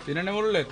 ತಿನ್ನಣ್ಣೆ ಮುಳ್ಳೆ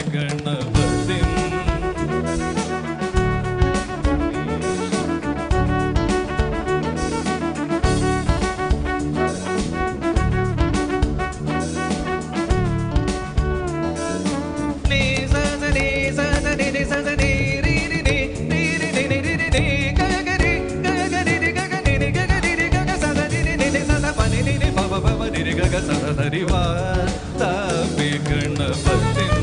Ganapati. Vapi Ganapatim.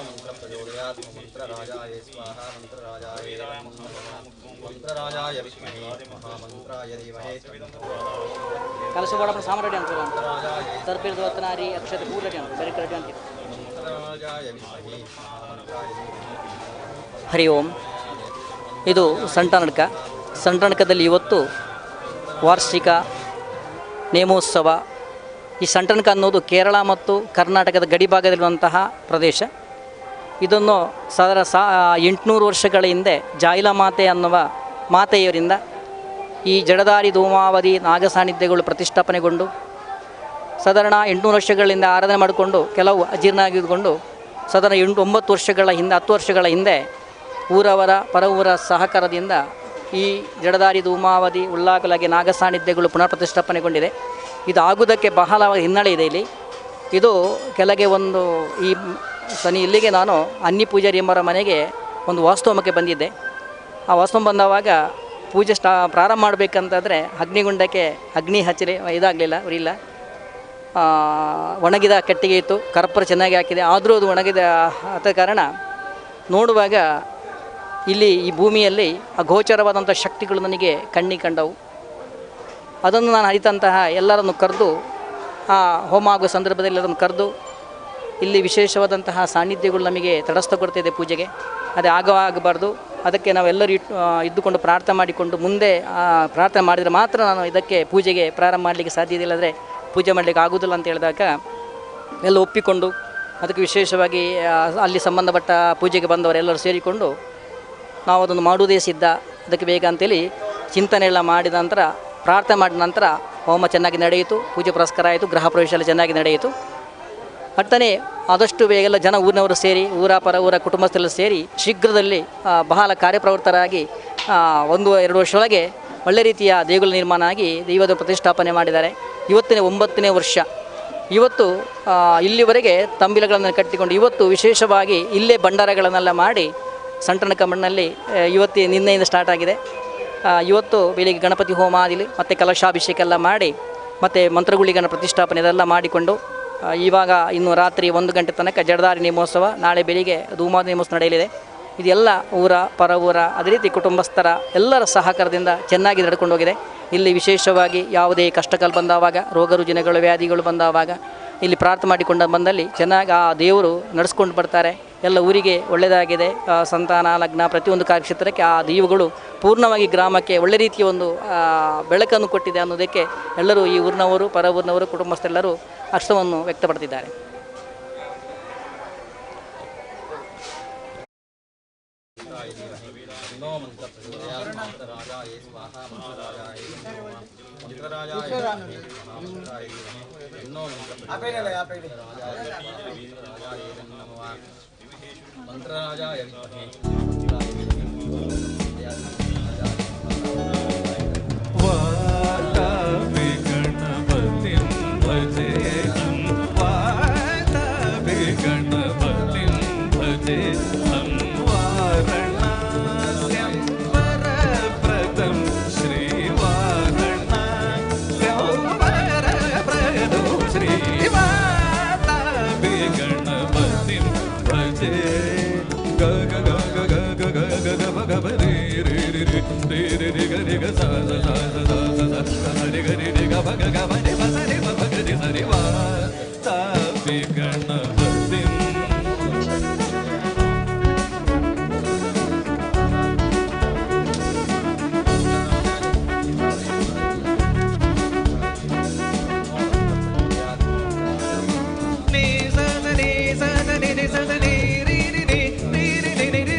ಮಂತ್ರಪ್ರಚೋದಯಾತ್ ಮಂತ್ರರಾಜಾಯ ಸ್ವಾಹ ಮಂತ್ರರಾಜಾಯ ಮಂತ್ರರಾಜಾಯ ವಿಷ್ಮಹೇ ಮಹಾಮಂತ್ರಾಯ ಧೀಮಹಿ ಕಲಶ ಬೋಡಪ್ಪ ಸಾಮಾನ್ ರೆಡಿ ಅನ್ಸಲ್ಲ ತರ್ಪಿರ್ದು ಹೊತ್ತನಾರಿ ಅಕ್ಷತೆ ಪೂರ ರೆಡಿ ಅನ್ಸಲ್ಲ ಬೇರೆ ರೆಡಿ ಅಂತೀವಿ. ಮಂತ್ರರಾಜಾಯ ವಿಷ್ಮಹೇ ಮಹಾಮಂತ್ರಾಯ ಧೀಮಹಿ. ಹರಿ ಓಂ. ಇದು ಸಂಟನಡ್ಕ. ಸಂಟನಡ್ಕದಲ್ಲಿ ಇವತ್ತು ವಾರ್ಷಿಕ ನೇಮೋತ್ಸವ. ಈ ಸಂಟನಕ ಅನ್ನೋದು ಕೇರಳ ಮತ್ತು ಕರ್ನಾಟಕದ ಗಡಿಭಾಗದಲ್ಲಿರುವಂತಹ ಪ್ರದೇಶ. ಇದನ್ನು ಸಾಧಾರಣ 800 ವರ್ಷಗಳ ಹಿಂದೆ ಜಾಯಿಲ ಮಾತೆ ಅನ್ನುವ ಮಾತೆಯವರಿಂದ ಈ ಜಡಧಾರಿ ಧೂಮಾವಧಿ ನಾಗಸಾನ್ನಿಧ್ಯಗಳು ಪ್ರತಿಷ್ಠಾಪನೆಗೊಂಡು ಸಾಧಾರಣ 800 ವರ್ಷಗಳಿಂದ ಆರಾಧನೆ ಮಾಡಿಕೊಂಡು ಕೆಲವು ಅಜೀರ್ಣ ಆಗಿದ್ದುಕೊಂಡು ಸಾಧಾರಣ 8-9 ವರ್ಷಗಳ ಹಿಂದೆ, 10 ವರ್ಷಗಳ ಹಿಂದೆ ಊರವರ ಪರವೂರ ಸಹಕಾರದಿಂದ ಈ ಜಡಧಾರಿ ಧೂಮಾವಧಿ ಉಳ್ಳಾಕಲಾಗಿ ನಾಗಸಾನ್ನಿಧ್ಯಗಳು ಪುನಃ ಪ್ರತಿಷ್ಠಾಪನೆಗೊಂಡಿದೆ. ಇದು ಆಗುವುದಕ್ಕೆ ಬಹಳ ಹಿನ್ನೆಲೆ ಇದೆ ಇಲ್ಲಿ. ಇದು ಕೆಳಗೆ ಒಂದು ಈ ಶನಿ ಇಲ್ಲಿಗೆ ನಾನು ಅನ್ನಿ ಪೂಜಾರಿ ಎಂಬರ ಮನೆಗೆ ಒಂದು ವಾಸ್ತವಕ್ಕೆ ಬಂದಿದ್ದೆ. ಆ ವಾಸ್ತವ ಬಂದವಾಗ ಪೂಜೆ ಪ್ರಾರಂಭ ಮಾಡಬೇಕಂತಂದರೆ ಅಗ್ನಿಗುಂಡಕ್ಕೆ ಅಗ್ನಿ ಹಚ್ಚಲಿ ಇದಾಗಲಿಲ್ಲ, ಉರಿಲ್ಲ. ಒಣಗಿದ ಕಟ್ಟಿಗೆ ಇತ್ತು, ಕರ್ಪೂರ ಚೆನ್ನಾಗಿ ಹಾಕಿದೆ, ಆದರೂ ಅದು ಒಣಗಿದ ಆದ ಕಾರಣ ನೋಡುವಾಗ ಇಲ್ಲಿ ಈ ಭೂಮಿಯಲ್ಲಿ ಅಗೋಚರವಾದಂಥ ಶಕ್ತಿಗಳು ನನಗೆ ಕಣ್ಣಿಗೆ ಕಂಡವು. ಅದನ್ನು ನಾನು ಅರಿತಂತಹ ಎಲ್ಲರನ್ನು ಕರೆದು, ಆ ಹೋಮ ಆಗುವ ಸಂದರ್ಭದಲ್ಲಿ ಎಲ್ಲರನ್ನು ಕರೆದು ಇಲ್ಲಿ ವಿಶೇಷವಾದಂತಹ ಸಾನ್ನಿಧ್ಯಗಳು ನಮಗೆ ತಟಸ್ಥ ಕೊಡ್ತಾಯಿದೆ ಪೂಜೆಗೆ, ಅದೇ ಆಗಬಾರ್ದು, ಅದಕ್ಕೆ ನಾವೆಲ್ಲರೂ ಇದ್ದುಕೊಂಡು ಪ್ರಾರ್ಥನೆ ಮಾಡಿಕೊಂಡು ಮುಂದೆ ಪ್ರಾರ್ಥನೆ ಮಾಡಿದರೆ ಮಾತ್ರ ನಾನು ಇದಕ್ಕೆ ಪೂಜೆಗೆ ಪ್ರಾರಂಭ ಮಾಡಲಿಕ್ಕೆ ಸಾಧ್ಯ ಇದೆ, ಇಲ್ಲಂದರೆ ಪೂಜೆ ಮಾಡಲಿಕ್ಕೆ ಆಗುವುದಿಲ್ಲ ಅಂತ ಹೇಳಿದಾಗ ಎಲ್ಲ ಒಪ್ಪಿಕೊಂಡು ಅದಕ್ಕೆ ವಿಶೇಷವಾಗಿ ಅಲ್ಲಿ ಸಂಬಂಧಪಟ್ಟ ಪೂಜೆಗೆ ಬಂದವರೆಲ್ಲರೂ ಸೇರಿಕೊಂಡು ನಾವು ಅದನ್ನು ಮಾಡುವುದೇ ಸಿದ್ಧ, ಅದಕ್ಕೆ ಬೇಗ ಅಂತೇಳಿ ಚಿಂತನೆ ಎಲ್ಲ ಮಾಡಿದ ನಂತರ ಪ್ರಾರ್ಥನೆ ಮಾಡಿದ ನಂತರ ಹೋಮ ಚೆನ್ನಾಗಿ ನಡೆಯಿತು, ಪೂಜೆ ಪುರಸ್ಕಾರ ಆಯಿತು, ಗೃಹ ಪ್ರವೇಶ ಎಲ್ಲ ಚೆನ್ನಾಗಿ ನಡೆಯಿತು. ಅಟ್ಟನೆ ಆದಷ್ಟು ಬೇಗ ಎಲ್ಲ ಜನ ಊರಿನವರು ಸೇರಿ ಊರ ಪರ ಊರ ಕುಟುಂಬಸ್ಥರೆಲ್ಲ ಸೇರಿ ಶೀಘ್ರದಲ್ಲಿ ಬಹಳ ಕಾರ್ಯಪ್ರವೃತ್ತರಾಗಿ 1-2 ವರ್ಷದೊಳಗೆ ಒಳ್ಳೆ ರೀತಿಯ ದೇಗುಲ ನಿರ್ಮಾಣ ಆಗಿ ದೈವದ ಪ್ರತಿಷ್ಠಾಪನೆ ಮಾಡಿದ್ದಾರೆ. ಇವತ್ತಿನ 9ನೇ ವರ್ಷ. ಇವತ್ತು ಇಲ್ಲಿವರೆಗೆ ತಂಬಿಲಗಳನ್ನು ಕಟ್ಟಿಕೊಂಡು ಇವತ್ತು ವಿಶೇಷವಾಗಿ ಇಲ್ಲೇ ಭಂಡಾರಗಳನ್ನೆಲ್ಲ ಮಾಡಿ ಸಂಟನಕ ಮಣ್ಣಲ್ಲಿ ಇವತ್ತು ನಿನ್ನೆಯಿಂದ ಸ್ಟಾರ್ಟ್ ಆಗಿದೆ. ಇವತ್ತು ಬೆಳಿಗ್ಗೆ ಗಣಪತಿ ಹೋಮ ಆಗಲಿ ಮತ್ತು ಕಲಶಾಭಿಷೇಕ ಎಲ್ಲ ಮಾಡಿ ಮತ್ತು ಮಂತ್ರಗುಳಿಗನ ಪ್ರತಿಷ್ಠಾಪನೆ ಇದೆಲ್ಲ ಮಾಡಿಕೊಂಡು ಇವಾಗ ಇನ್ನು ರಾತ್ರಿ 1 ಗಂಟೆ ತನಕ ಜಡಧಾರಿ ನೇಮೋತ್ಸವ, ನಾಳೆ ಬೆಳಿಗ್ಗೆ ಧೂಮಾದ ನೇಮೋತ್ಸವ ನಡೆಯಲಿದೆ. ಇದೆಲ್ಲ ಊರ ಪರ ಊರ ಅದೇ ರೀತಿ ಕುಟುಂಬಸ್ಥರ ಎಲ್ಲರ ಸಹಕಾರದಿಂದ ಚೆನ್ನಾಗಿ ನಡ್ಕೊಂಡು ಹೋಗಿದೆ. ಇಲ್ಲಿ ವಿಶೇಷವಾಗಿ ಯಾವುದೇ ಕಷ್ಟಗಳು ಬಂದಾವಾಗ, ರೋಗ ರುಜಿನಗಳು ವ್ಯಾಧಿಗಳು ಬಂದಾವಾಗ ಇಲ್ಲಿ ಪ್ರಾರ್ಥನೆ ಮಾಡಿಕೊಂಡು ಬಂದಲ್ಲಿ ಚೆನ್ನಾಗಿ ಆ ದೇವರು ನಡೆಸ್ಕೊಂಡು ಬರ್ತಾರೆ. ಎಲ್ಲ ಊರಿಗೆ ಒಳ್ಳೆಯದಾಗಿದೆ. ಸಂತಾನ ಲಗ್ನ ಪ್ರತಿಯೊಂದು ಕಾರ್ಯಕ್ಷೇತ್ರಕ್ಕೆ ಆ ದೈವಗಳು ಪೂರ್ಣವಾಗಿ ಗ್ರಾಮಕ್ಕೆ ಒಳ್ಳೆ ರೀತಿಯ ಒಂದು ಬೆಳಕನ್ನು ಕೊಟ್ಟಿದೆ ಅನ್ನೋದಕ್ಕೆ ಎಲ್ಲರೂ ಈ ಊರಿನವರು ಪರ ಊರಿನವರು ಕುಟುಂಬಸ್ಥರೆಲ್ಲರೂ ಹರ್ಷವನ್ನು ವ್ಯಕ್ತಪಡ್ತಿದ್ದಾರೆ. ಮಂತ್ರರಾಜಾಯ ವಿದ್ಮಹೇ ವಾತಾಪಿ ಗಣಪತಿಂ ಭಜೇಹಂ, ವಾತಾಪಿ ಗಣಪತಿಂ ಭಜೇಹಂ, ವಾರಣಾಸ್ಯಂ ವರಪ್ರದಂ ಶ್ರೀ ವಾರಣಾಸ್ಯಂ ವರಪ್ರದಂ ಶ್ರೀ ವಾತಾಪಿ ಗಣಪತಿಂ ಭಜೇ. ಗ ಗ ಗ ಗ ಗ ಗ ಗ ಗ ಗ ಗ ಗ ರಿ ರಿ ರಿ ರಿ ರಿ ರಿ ರಿ ಗ ರಿ ಗ ಸ ಸ ಸ ಸ ಸ ಸ ಸ ಸ ರಿ ಗ ರಿ ರಿ ಗ ಪ ಗ ಗ ಮ ನಿ ಪ ಸ ರಿ ಪ ಪ ಗ ರಿ ಸ ರಿ ವಾ ತಾ ಪಿ ಗಣಪತಿಂ. ನಿ ಸ ಸ ನಿ ಸ ಸ ನಿ ನಿ ಸ ಸ ನಿ ರಿ ರಿ ನಿ ರಿ ರಿ ನಿ ನಿ ರಿ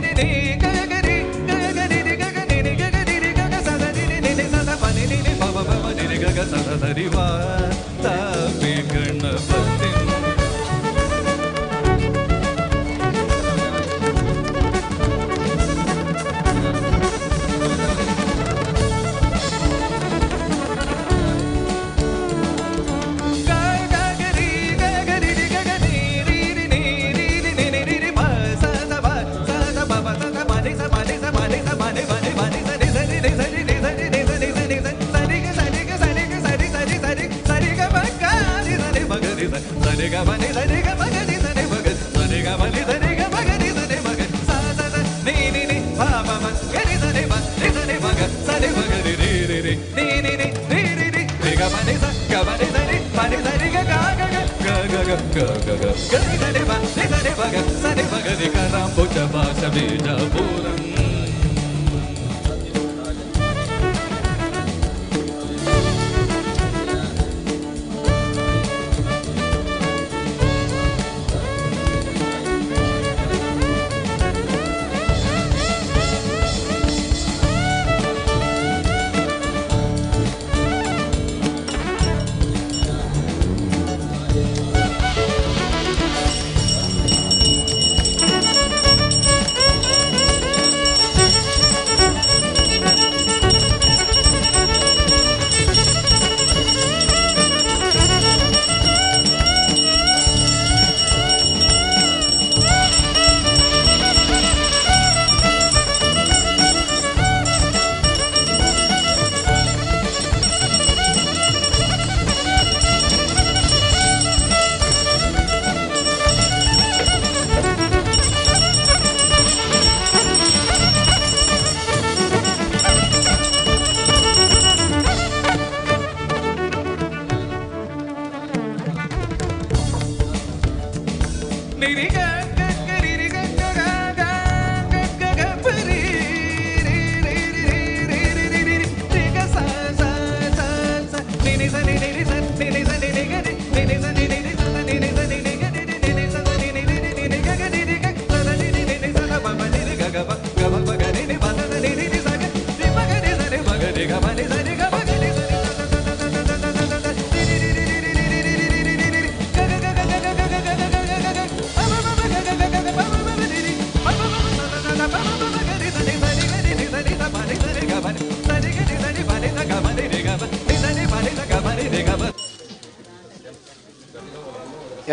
ಗ ಗ ಗ ಗ ಗ ರಿ ಗ ರಿ ಮ ನಿ ಸ ರಿ ಮ ಗ ಸ ರಿ ಮ ಗ ರಿ ಕರಾಂಬುಜ ವಾಸ ಬೀಜಪುರಂ.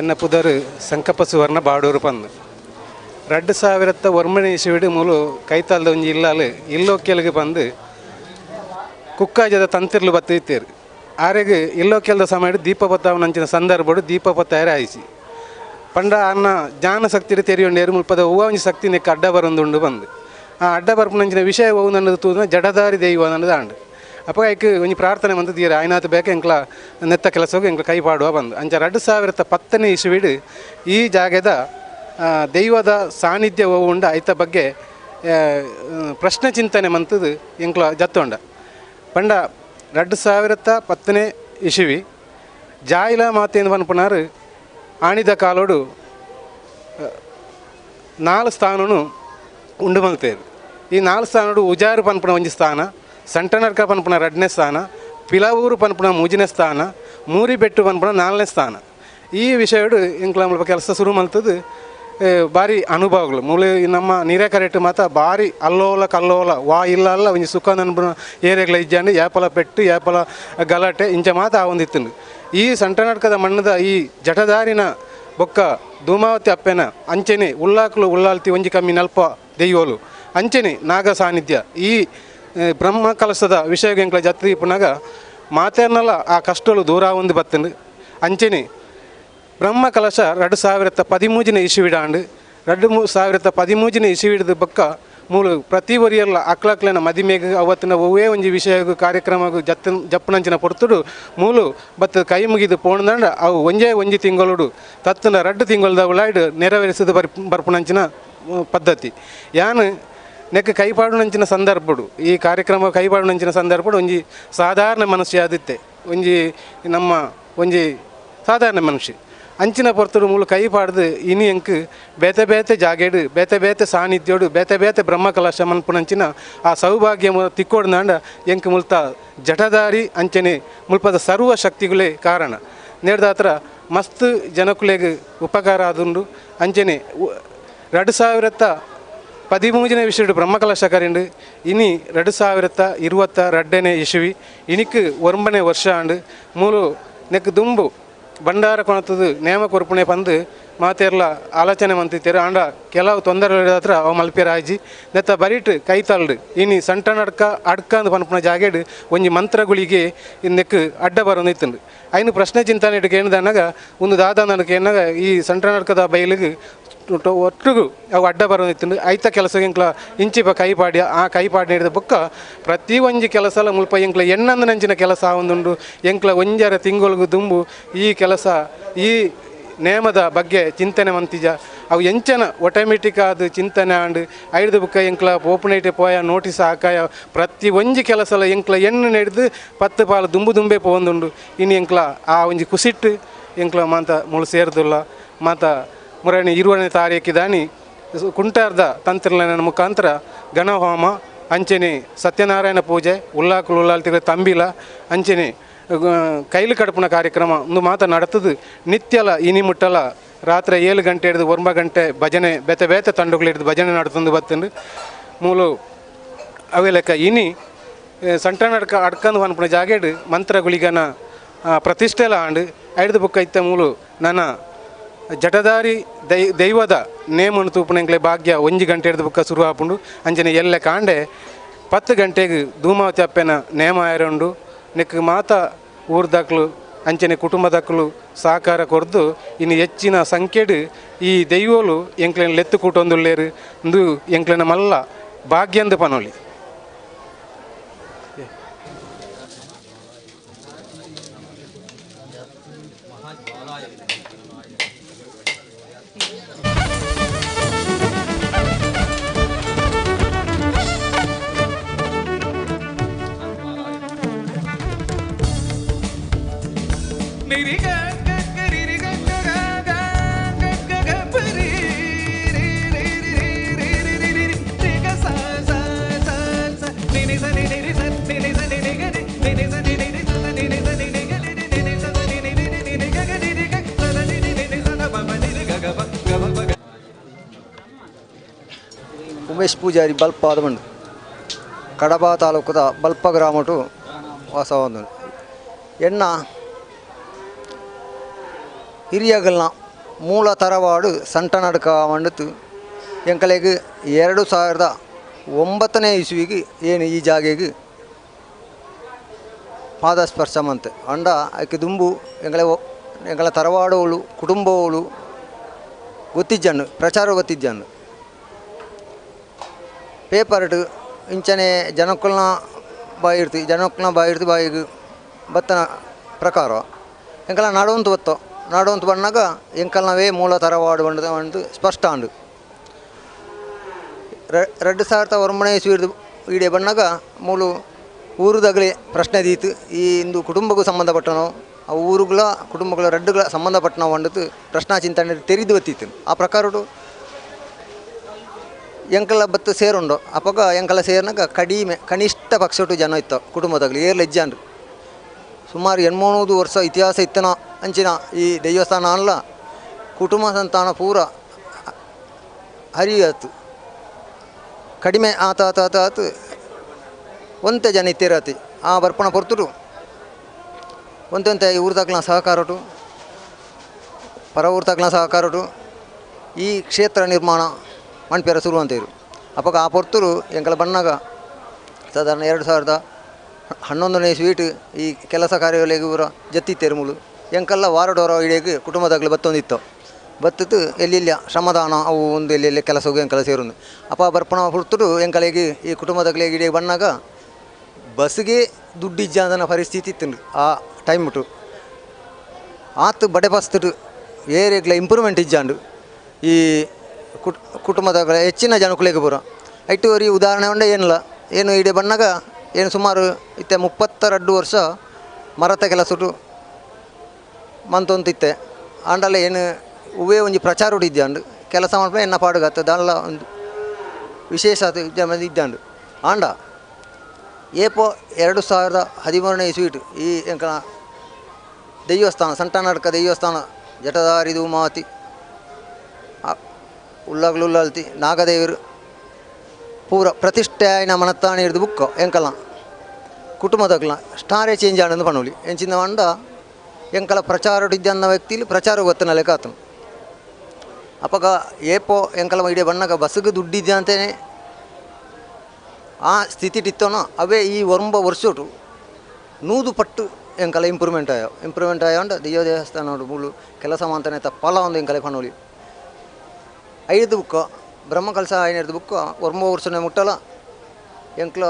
ಎನ್ನ ಪುದರ್ ಸಂಕಪ್ಪ ಸುವರ್ಣ ಬಾಡೂರು ಪಂದು 2009 ಇಸುವಿಡು ಮೂಲು ಕೈತಾಲ್ದ ಒಂಜಿ ಇಲ್ಲಾಲು ಇಲ್ಲೋಕೆಲ್ಗೆ ಬಂದು ಕುಕ್ಕಾಜದ ತಂತಿರ್ಲು ಬತ್ತಿತ್ತೇರು ಆರೆಗ್ ಇಲ್ಲೋಕೆಲ್ದ ಸಮಯ ದೀಪ ಪತ್ತಾವನಂಚಿನ ಸಂದರ್ಭಡು ದೀಪ ಪತ್ತಾಯರೆ ಆಯಿಸಿ ಪಂಡ ಅನ್ನ ಜ್ಞಾನ ಶಕ್ತಿ ತೆರಿಯೊಂಡೇರು ಮುಲ್ಪದ ಹೂವ ಒಂಜಿ ಶಕ್ತಿ ನೆಕ್ಕ ಅಡ್ಡ ಬರೊಂದುಂಡು ಬಂದು ಆ ಅಡ್ಡ ಬರ್ಪುನಂಚಿನ ವಿಷಯ ಹೂವು ನನ್ನದು ತೂದ ಜಡದಾರಿ ದೈವ ನನ್ನದು ಆಂಡು ಅಪ್ಪ ಐಕ್ ಒಂಜಿ ಪ್ರಾರ್ಥನೆ ಬಂದು ತೀರ ಆಯ್ನಾಥ ಬೇಕ ಎಂಕ್ಲ ನೆತ್ತ ಕೆಲಸಕ್ಕೆ ಎಂಕ್ಲ ಕೈ ಪಾಡುವ ಬಂದು ಅಂಚ 2010 ಇಸುವಿಡು ಈ ಜಾಗದ ದೈವದ ಸಾನ್ನಿಧ್ಯ ಉಂಡ ಐತ ಬಗ್ಗೆ ಪ್ರಶ್ನೆ ಚಿಂತನೆ ಮಂತದ್ದು ಎಂಕ್ಲ ಜತ್ತೊಂಡ ಪಂಡ 2010 ಇಸುವಿ ಜಾಯಿಲ ಮಾತೆಂದು ಪನ್ಪುನಾರು ಆಣಿದ ಕಾಲೋಡು 4 ಸ್ಥಾನನು ಉಂಡು ಮಲ್ತೇರು. ಈ 4 ಸ್ಥಾನಡು ಉಜಾರು ಪನ್ಪುನ ಒಂಜಿ ಸ್ಥಾನ, ಸಂಟನರ್ಕ ಪನ್ಪುನ 2ನೇ ಸ್ಥಾನ, ಪಿಲವೂರು ಪನ್ಪುನ 3ನೇ ಸ್ಥಾನ, ಮೂರಿಬೆಟ್ಟು ಪನ್ಪುನ 4ನೇ ಸ್ಥಾನ. ಈ ವಿಷಯಡು ಎಂಕ್ಲ ಮುಲ್ಪ ಕೆಲಸ ಶುರು ಮಲ್ತದ್ದು ಭಾರಿ ಅನುಭವಗಳು. ಮೂಲ ನಮ್ಮ ನೀರೇಕರೆಟ್ಟು ಮಾತ್ರ ಭಾರಿ ಅಲ್ಲೋಲ ಕಲ್ಲೋಲ ವಾ ಇಲ್ಲ ಅಲ್ಲ ಒಂಜಿ ಸುಖ ನನ್ಪುನ ಏರಿಯಾಗಳ ಇಜ್ಜಾಂಡು ಏಪಲ ಪೆಟ್ಟು ಏಪಲ ಗಲಾಟೆ ಇಂಚ ಮಾತ್ರ ಆ ಒಂದಿತ್ತು. ಈ ಸಂಟನರ್ಕದ ಮಣ್ಣದ ಈ ಜಟದಾರಿನ ಬೊಕ್ಕ ಧೂಮಾವತಿ ಅಪ್ಪೆನ ಅಂಚೆನೆ ಉಳ್ಳಾಕ್ಲು ಉಳ್ಳಾಲ್ತಿ ಒಂಜಿ ಕಮ್ಮಿ ನಲ್ಪ ದೆಯ್ಯೋಲು ಅಂಚೆನೆ ನಾಗ ಸಾನ್ನಿಧ್ಯ ಈ ಬ್ರಹ್ಮ ಕಲಸದ ವಿಷಯ ಎಂಕ್ಲ ಜತ್ತಿ ಪುನಗ ಮಾತೇನಲ್ಲ ಆ ಕಷ್ಟಗಳು ದೂರ ಒಂದು ಬತ್ತಂಡು. ಅಂಚೆನೆ ಬ್ರಹ್ಮ ಕಲಶ 2013 ಇಸುವಿಡಾಂಡು 2013 ಇಸುವಿಡದ ಬೊಕ್ಕ ಮೂಲು ಪ್ರತಿ ಒರಿಯಲ್ಲ ಅಕ್ಲಕ್ಲೆನ ಮದಿಮೆಗ್ ಅವತ್ತಿನ ಒವ್ವೇ ಒಂಜಿ ವಿಷಯ ಕಾರ್ಯಕ್ರಮ ಜತ್ತ ಜಪ್ಪನಂಚಿನ ಪೊರ್ತುಡು ಮೂಲು ಬತ್ತ ಕೈ ಮುಗಿದು ಪೋಣದಂಡ ಅವು ಒಂಜೇ ಒಂಜಿ ತಿಂಗಳೋಡು ತತ್ತನ 2 ತಿಂಗಳದ ಉಳಾಯ್ಡು ನೆರವೇರಿಸಿದ ಬರ್ಪುನಂಚಿನ ಪದ್ಧತಿ. ಯಾನು ನೆಕ್ ಕೈಪಾಡುನಂಚಿನ ಸಂದರ್ಭಡು ಈ ಕಾರ್ಯಕ್ರಮ ಕೈಪಾಡುನಂಚಿನ ಸಂದರ್ಭಡು ಒಂಜಿ ಸಾಧಾರಣ ಮನುಷ್ಯ ಆದಿತ್ತೆ ಒಂಜಿ ನಮ್ಮ ಒಂಜಿ ಸಾಧಾರಣ ಮನುಷ್ಯ ಅಂಚಿನ ಪೊರ್ತುಡು ಮೂಲು ಕೈ ಪಾಡ್ದು ಇನಿ ಎಂಕ್ ಬೇತೆ ಬೇತೆ ಜಾಗೆಡು ಬೇತೆ ಬೇತೆ ಸಾನ್ನಿಧ್ಯೋಡು ಬೇತೆ ಬೇತೆ ಬ್ರಹ್ಮ ಕಲಶ ಮನ್ಪುನಂಚಿನ ಆ ಸೌಭಾಗ್ಯ ತಿಕ್ಕೋಡ್ನಾಂಡ ಎಂಕ್ ಮುಲ್ತ ಜಟದಾರಿ ಅಂಚನೆ ಮುಲ್ಪದ ಸರ್ವ ಶಕ್ತಿಗಳೇ ಕಾರಣ ನೇಡ್ದಾತ್ರ ಮಸ್ತ್ ಜನಕುಲೆಗ್ ಉಪಕಾರ ಆದುಂಡು. ಅಂಚನೆ 2013 ಇಸುವಿಡು ಬ್ರಹ್ಮಕಲಶ ಕರಿಂಡು ಇನಿ 2022 ಇಸುವಿ ಇನಿಕ್ 9ನೇ ವರ್ಷ ಆಂಡು ಮೂಲು ನೆಕ್ ದುಂಬು ಭಂಡಾರ ಕೊಣತದು ನೇಮ ಕೊರ್ಪುಣೆ ಪಂದು ಮಾತೇರ್ಲ ಆಲೋಚನೆ ಮಂತಿತ್ತೇರು. ಆಂಡ ಕೆಲವು ತೊಂದರೆ ಹತ್ರ ಅವು ಮಲ್ಪೇರ ಆಯ್ಜಿ ನೆತ್ತ ಬರಿಟ್ ಕೈತಲ್ಡು ಇನಿ ಸಂಟನಡ್ಕ ಅಡ್ಕಂದು ಪನ್ಪುನ ಜಾಗೆಡು ಒಂಜಿ ಮಂತ್ರಗುಳಿಗೆ ನೆಕ್ ಅಡ್ಡ ಬರೋದು ಇತ್ತುಂಡು. ಐನು ಪ್ರಶ್ನೆ ಚಿಂತನೆ ಇಟ್ಟು ಕೇಳಿದಾಗ ಒಂದು ದಾದ ನನಗೆ ಏನಾಗ ಈ ಸಂಟನಡ್ಕದ ಬೈಲಿಗೆ ಒಟ್ಟಿಗೂ ಅವು ಅಡ್ಡ ಬರೋದು ಇತ್ತುಂಡು. ಐತ ಕೆಲಸ ಎಂಕ್ಲ ಇಂಚಿಪ ಕೈಪಾಡಿ ಆ ಕೈಪಾಡಿ ಹಿಡಿದ ಬೊಕ್ಕ ಪ್ರತಿ ಒಂಜಿ ಕೆಲಸಲ ಮುಲ್ಪ ಎಂಕ್ಲ ಎಣ್ಣಂದು ನಂಚಿನ ಕೆಲಸ ಒಂದುಂಡು. ಎಂಕ್ಲ ಒಂಜರ ತಿಂಗಳಿಗೆ ದುಂಬು ಈ ಕೆಲಸ ಈ ನೇಮದ ಬಗ್ಗೆ ಚಿಂತನೆ ಮಂತಿಜ ಅವು ಎಂಚನ ಆಟೋಮೆಟಿಕ್ ಆದ ಚಿಂತನೆ ಆಂಡ್ ಐದು ಬುಕ್ಕ ಎಂಕ್ಲ ಓಪನೇಟೆ ಪೋಯ ನೋಟಿಸ್ ಹಾಕಾಯ ಪ್ರತಿ ಒಂಜಿ ಕೆಲಸಲ ಎಂಕ್ಲ ಎಣ್ಣು ನಡೆದು 10 ಪಾಲು ದುಂಬು ದುಂಬೆ ಪೋಂದುಂಡು ಇನ್ನು ಎಂಕ್ಲ ಆ ಒಂಜಿ ಕುಸಿಟ್ಟು ಎಂಕ್ಲ ಮಾತ ಮುಳು ಸೇರ್ದುಲ್ಲ ಮಾತ ಮುರಣಿ 20ನೇ ತಾರೀಕು ದಾನಿ ಕುಂಟಾರ್ದ ತಂತ್ರಲನ ಮುಖಾಂತರ ಗಣಹೋಮ ಅಂಚನೆ ಸತ್ಯನಾರಾಯಣ ಪೂಜೆ ಉಲ್ಲಾಕುಲು ಉಲ್ಲಾಲ್ತಿರ ತಂಬಿಲ ಅಂಚನೆ ಕೈಲು ಕಡಪುನ ಕಾರ್ಯಕ್ರಮ ಒಂದು ಮಾತ ನಡತದು ನಿತ್ಯಲ ಇನಿ ಮುಟ್ಟಲ ರಾತ್ರಿ 7 ಗಂಟೆ ಹಿಡಿದು 9 ಗಂಟೆ ಭಜನೆ ಬೇತೆ ಬೇತೆ ತಂಡುಗಳು ಹಿಡಿದು ಭಜನೆ ನಡ್ತಂದು ಬತ್ತಂದು ಮೂಲು ಅವೇ ಲೆಕ್ಕ ಇನಿ ಸಂಟನಡ್ಕ ಅಡ್ಕಂದು ಅನ್ಪುನ ಜಾಗೆಡ್ ಮಂತ್ರ ಗುಳಿಗನ ಪ್ರತಿಷ್ಠೆಲ ಆಂಡ್ ಐದು ಬುಕ್ಕ ಇತ್ತ ಮೂಲು ನನ್ನ ಜಟದಾರಿ ದೈವದ ನೇಮನ್ನು ತೂಪುನಂಗ್ಲೆ ಭಾಗ್ಯ 1 ಗಂಟೆ ಹಿಡಿದು ಬುಕ್ಕ ಶುರು ಆಪುಂಡು ಅಂಚನೆ ಎಲ್ಲ ಕಾಂಡೆ 10 ಗಂಟೆಗೆ ಧೂಮಾವತಿ ಅಪ್ಪೆನ ನೇಮ ಆಯರುಂಡು ನೆಕ್ ಮಾತ ಊರ್ದಾಕ್ಲು ಅಂಚನೆ ಕುಟುಂಬದಕ್ಕಲು ಸಹಕಾರ ಕೊರ್ದು ಇನ್ನು ಹೆಚ್ಚಿನ ಸಂಖ್ಯೆಡು ಈ ದೈವಲು ಎಂಕ್ಲೆನ ಲೆತ್ತು ಕೂಟೊಂದುಲ್ಲೇರು ಇಂದು ಎಂಕ್ಲೆನ ಮಲ್ಲ ಭಾಗ್ಯಂದು ಪನೋಲಿ. ಉಮೇಶ್ ಪೂಜಾರಿ ಬಲ್ಪ ಆದಮಂಡು ಕಡಬ ತಾಲೂಕದ ಬಲ್ಪ ಗ್ರಾಮಟು ವಾಸವಂದು ಎಣ್ಣ ಹಿರಿಯಗಲ್ನ ಮೂಲ ತರವಾಡು ಸಂಟನಡ್ಕ ಮಂಡತು ಎಂಕಲೆಗ್ 2009ನೇ ಇಸುವಿಗೆ ಏನು ಈ ಜಾಗೆಗೆ ಪಾದಸ್ಪರ್ಶ ಮಂತೆ ಅಂಡ ಆಕೆ ದುಂಬು ಎಂಕಲೆ ಎಂಕಲ ತರವಾಡೋಳು ಕುಟುಂಬವಳು ಗೊತ್ತಿಜ್ಜನ್ನು ಪ್ರಚಾರ ಗೊತ್ತಿಜ್ಜನ್ನು ಪೇಪರ್ಡು ಇಂಚನೆ ಜನಕ್ಕಲ್ನ ಬಾಯಿ ಇರ್ತಿ ಜನಕ್ಕಲ್ನ ಬಾಯಿ ಇರ್ತಿ ಬಾಯಿಗೆ ಬತ್ತನ ಪ್ರಕಾರ ಎಂಕಲ ನಾಡೋಂತು ಬತ್ತೋ ನಾಡೋಂತು ಬಣ್ಣಾಗ ಎಂಕಲ್ನವೇ ಮೂಲ ತರವಾಡು ಬಂಡದ ಒಂದು ಸ್ಪಷ್ಟ ಅಂಡು 2009ನೇ ಇಸ್ವಿರ್ದು ಈಡೆ ಬಣ್ಣಾಗ ಮೂಲು ಊರುದಾಗಲೇ ಪ್ರಶ್ನೆ ದೀತು ಈ ಇಂದು ಕುಟುಂಬಕ್ಕೂ ಸಂಬಂಧಪಟ್ಟನೋ ಆ ಊರುಗಳ ಕುಟುಂಬಗಳ ರಡ್ಡುಗಳ ಸಂಬಂಧಪಟ್ಟನೋ ಅಂಡತು ಪ್ರಶ್ನಾ ಚಿಂತನೆ ತೆರಿದು ಬತ್ತಿತ್ತು. ಆ ಪ್ರಕಾರಡು ಎಂಕಲ ಬತ್ತು ಸೇರುಂಡು ಅಪಗ ಎಂಕಲ ಸೇರಿನಾಗ ಕಡಿಮೆ ಕನಿಷ್ಠ ಪಕ್ಷಟು ಜನ ಇತ್ತು ಕುಟುಂಬದಾಗಲಿ ಏರ್ಲ ಹೆಜ್ಜಾನ್ರು ಸುಮಾರು 800 ವರ್ಷ ಇತಿಹಾಸ ಇತ್ತನ ಅಂಚಿನ ಈ ದೇವಸ್ಥಾನ ಅಲ್ಲ ಕುಟುಂಬ ಸಂತಾನ ಪೂರ ಹರಿಯತ್ತು ಕಡಿಮೆ ಆತ ಆತ ಆತ ಆತು ಒಂತೆ ಜನ ಇತ್ತಿರತಿ ಆ ಬರ್ಪಣ ಪೊರ್ತುಡು ಒಂತೆ ಊರು ತಕ್ಲ ಸಹಕಾರಟು ಪರ ಊರು ತಕ್ಲ ಸಹಕಾರಟು ಈ ಕ್ಷೇತ್ರ ನಿರ್ಮಾಣ ಮಣ್ಪೇರ ಶುರು ಅಂತೀರು. ಅಪ್ಪಗ ಆ ಪೊರ್ತುರು ಎಂಕಲ ಬಣ್ಣಾಗ ಸಾಧಾರಣ 2011ನೇ ಸ್ವೀಟ್ ಈ ಕೆಲಸ ಕಾರ್ಯಗಳಿಗೆ ಊರ ಜತ್ತಿತ್ತೇರು ಮುಳು ಎಂಕಲ್ಲ ವಾರಡೋರ ಇಡೀ ಕುಟುಂಬದಾಗಲಿ ಬತ್ತೊಂದಿತ್ತು ಬತ್ತಿತ್ತು ಎಲ್ಲೆಲ್ಲ ಶ್ರಮದಾನ ಅವು ಒಂದು ಎಲ್ಲೆಲ್ಲಿ ಕೆಲಸ ಹೋಗಿ ಎಂಕಲ ಸೇರುಂದು ಅಪ್ಪ ಬರ್ಪಣ ಪೊರ್ತುರು ಎಂಕಲಿಗೆ ಈ ಕುಟುಂಬದಾಗಲಿ ಇಡೀ ಬಣ್ಣಾಗ ಬಸ್ಗೆ ದುಡ್ಡಿಜ್ಜಾದನ ಪರಿಸ್ಥಿತಿ ಇತ್ತು ಆ ಟೈಮ್ ಬಿಟ್ಟು ಆತು ಬಡೆ ಬಸ್ತಿಟ್ಟು ಏರಿಯಗ್ಲ ಇಂಪ್ರೂವ್ಮೆಂಟ್ ಇಜ್ಜಾಂಡು ಈ ಕುಟುಂಬದ ಹೆಚ್ಚಿನ ಜನಕುಲೆಗೆ ಪೂರ ಐಟು ಈ ಉದಾಹರಣೆ ಉಂಡೆ ಏನಿಲ್ಲ ಏನು ಇಡೀ ಬಣ್ಣಾಗ ಏನು ಸುಮಾರು ಇತ್ತೆ 32 ವರ್ಷ ಮರತ ಕೆಲಸಟು ಮಂತೊಂತಿತ್ತೆ ಆಂಡಲ ಏನು ಹೂವೇ ಒಂಜಿ ಪ್ರಚಾರ ಇದ್ದಾಂಡು ಕೆಲಸ ಮಾಡ್ಪೆ ಎನ್ನ ಪಾಡುಗತ್ತ ದಾಲ್ಲ ಒಂದು ವಿಶೇಷ ಇದ್ದಾಂಡು ಆಂಡ ಏಪೋ 2013ನೇ ಇಸ್ವೀಟ್ ಈ ಎಂಕಲ ದೇವಸ್ಥಾನ ಸಂಟನಡ್ಕ ದೇವಸ್ಥಾನ ಜಟದಾರಿ ಧೂಮಾವತಿ ಉಳ್ಳಾಗ್ಲು ಉಳ್ಳಾಲ್ತಿ ನಾಗದೇವರು ಪೂರ ಪ್ರತಿಷ್ಠೆ ಆಯ್ನ ಮನತ್ತಾಣಿ ಹಿಡಿದು ಬುಕ್ಕ ಎಂಕಲ ಕುಟುಂಬದಗ್ಲ ಸ್ಟಾರೇ ಚೇಂಜ್ ಆನಂದು ಪನೋಲಿ ಎಂಚಿನ ಮಂಡ ಎಂಕಲ ಪ್ರಚಾರ ಇದ್ದ ವ್ಯಕ್ತಿಲಿ ಪ್ರಚಾರ ಗೊತ್ತನ ಲೆಕ್ಕ ಆತನು ಅಪ್ಪಗ ಏಪೋ ಎಂಕಲ ಇಡೀ ಬಣ್ಣಗ ಬಸ್ಸಿಗೆ ದುಡ್ಡಿದ್ದ ಅಂತಲೇ ಆ ಸ್ಥಿತಿಟಿತ್ತೋನ ಅವೇ ಈ 9 ವರ್ಷಟು 100 ಪಟ್ಟು ಎಂಕಲ ಇಂಪ್ರೂವ್ಮೆಂಟ್ ಆಯೋ ಇಂಪ್ರೂವ್ಮೆಂಟ್ ಆಯೋ ಅಂಡ ದೈವ ದೇವಸ್ಥಾನ ಮೂಲು ಕೆಲಸ ಮಾಂತನೇ ತಪ್ಪಲ ಒಂದು ಎಂಕಲೆ ಪನೋಲಿ 5 ಬುಕ್ಕ ಬ್ರಹ್ಮಕಲಶ ಐನೈದು ಬುಕ್ಕ 9 ವರ್ಷನೇ ಮುಟ್ಟಲ ಎಂಕ್ಲ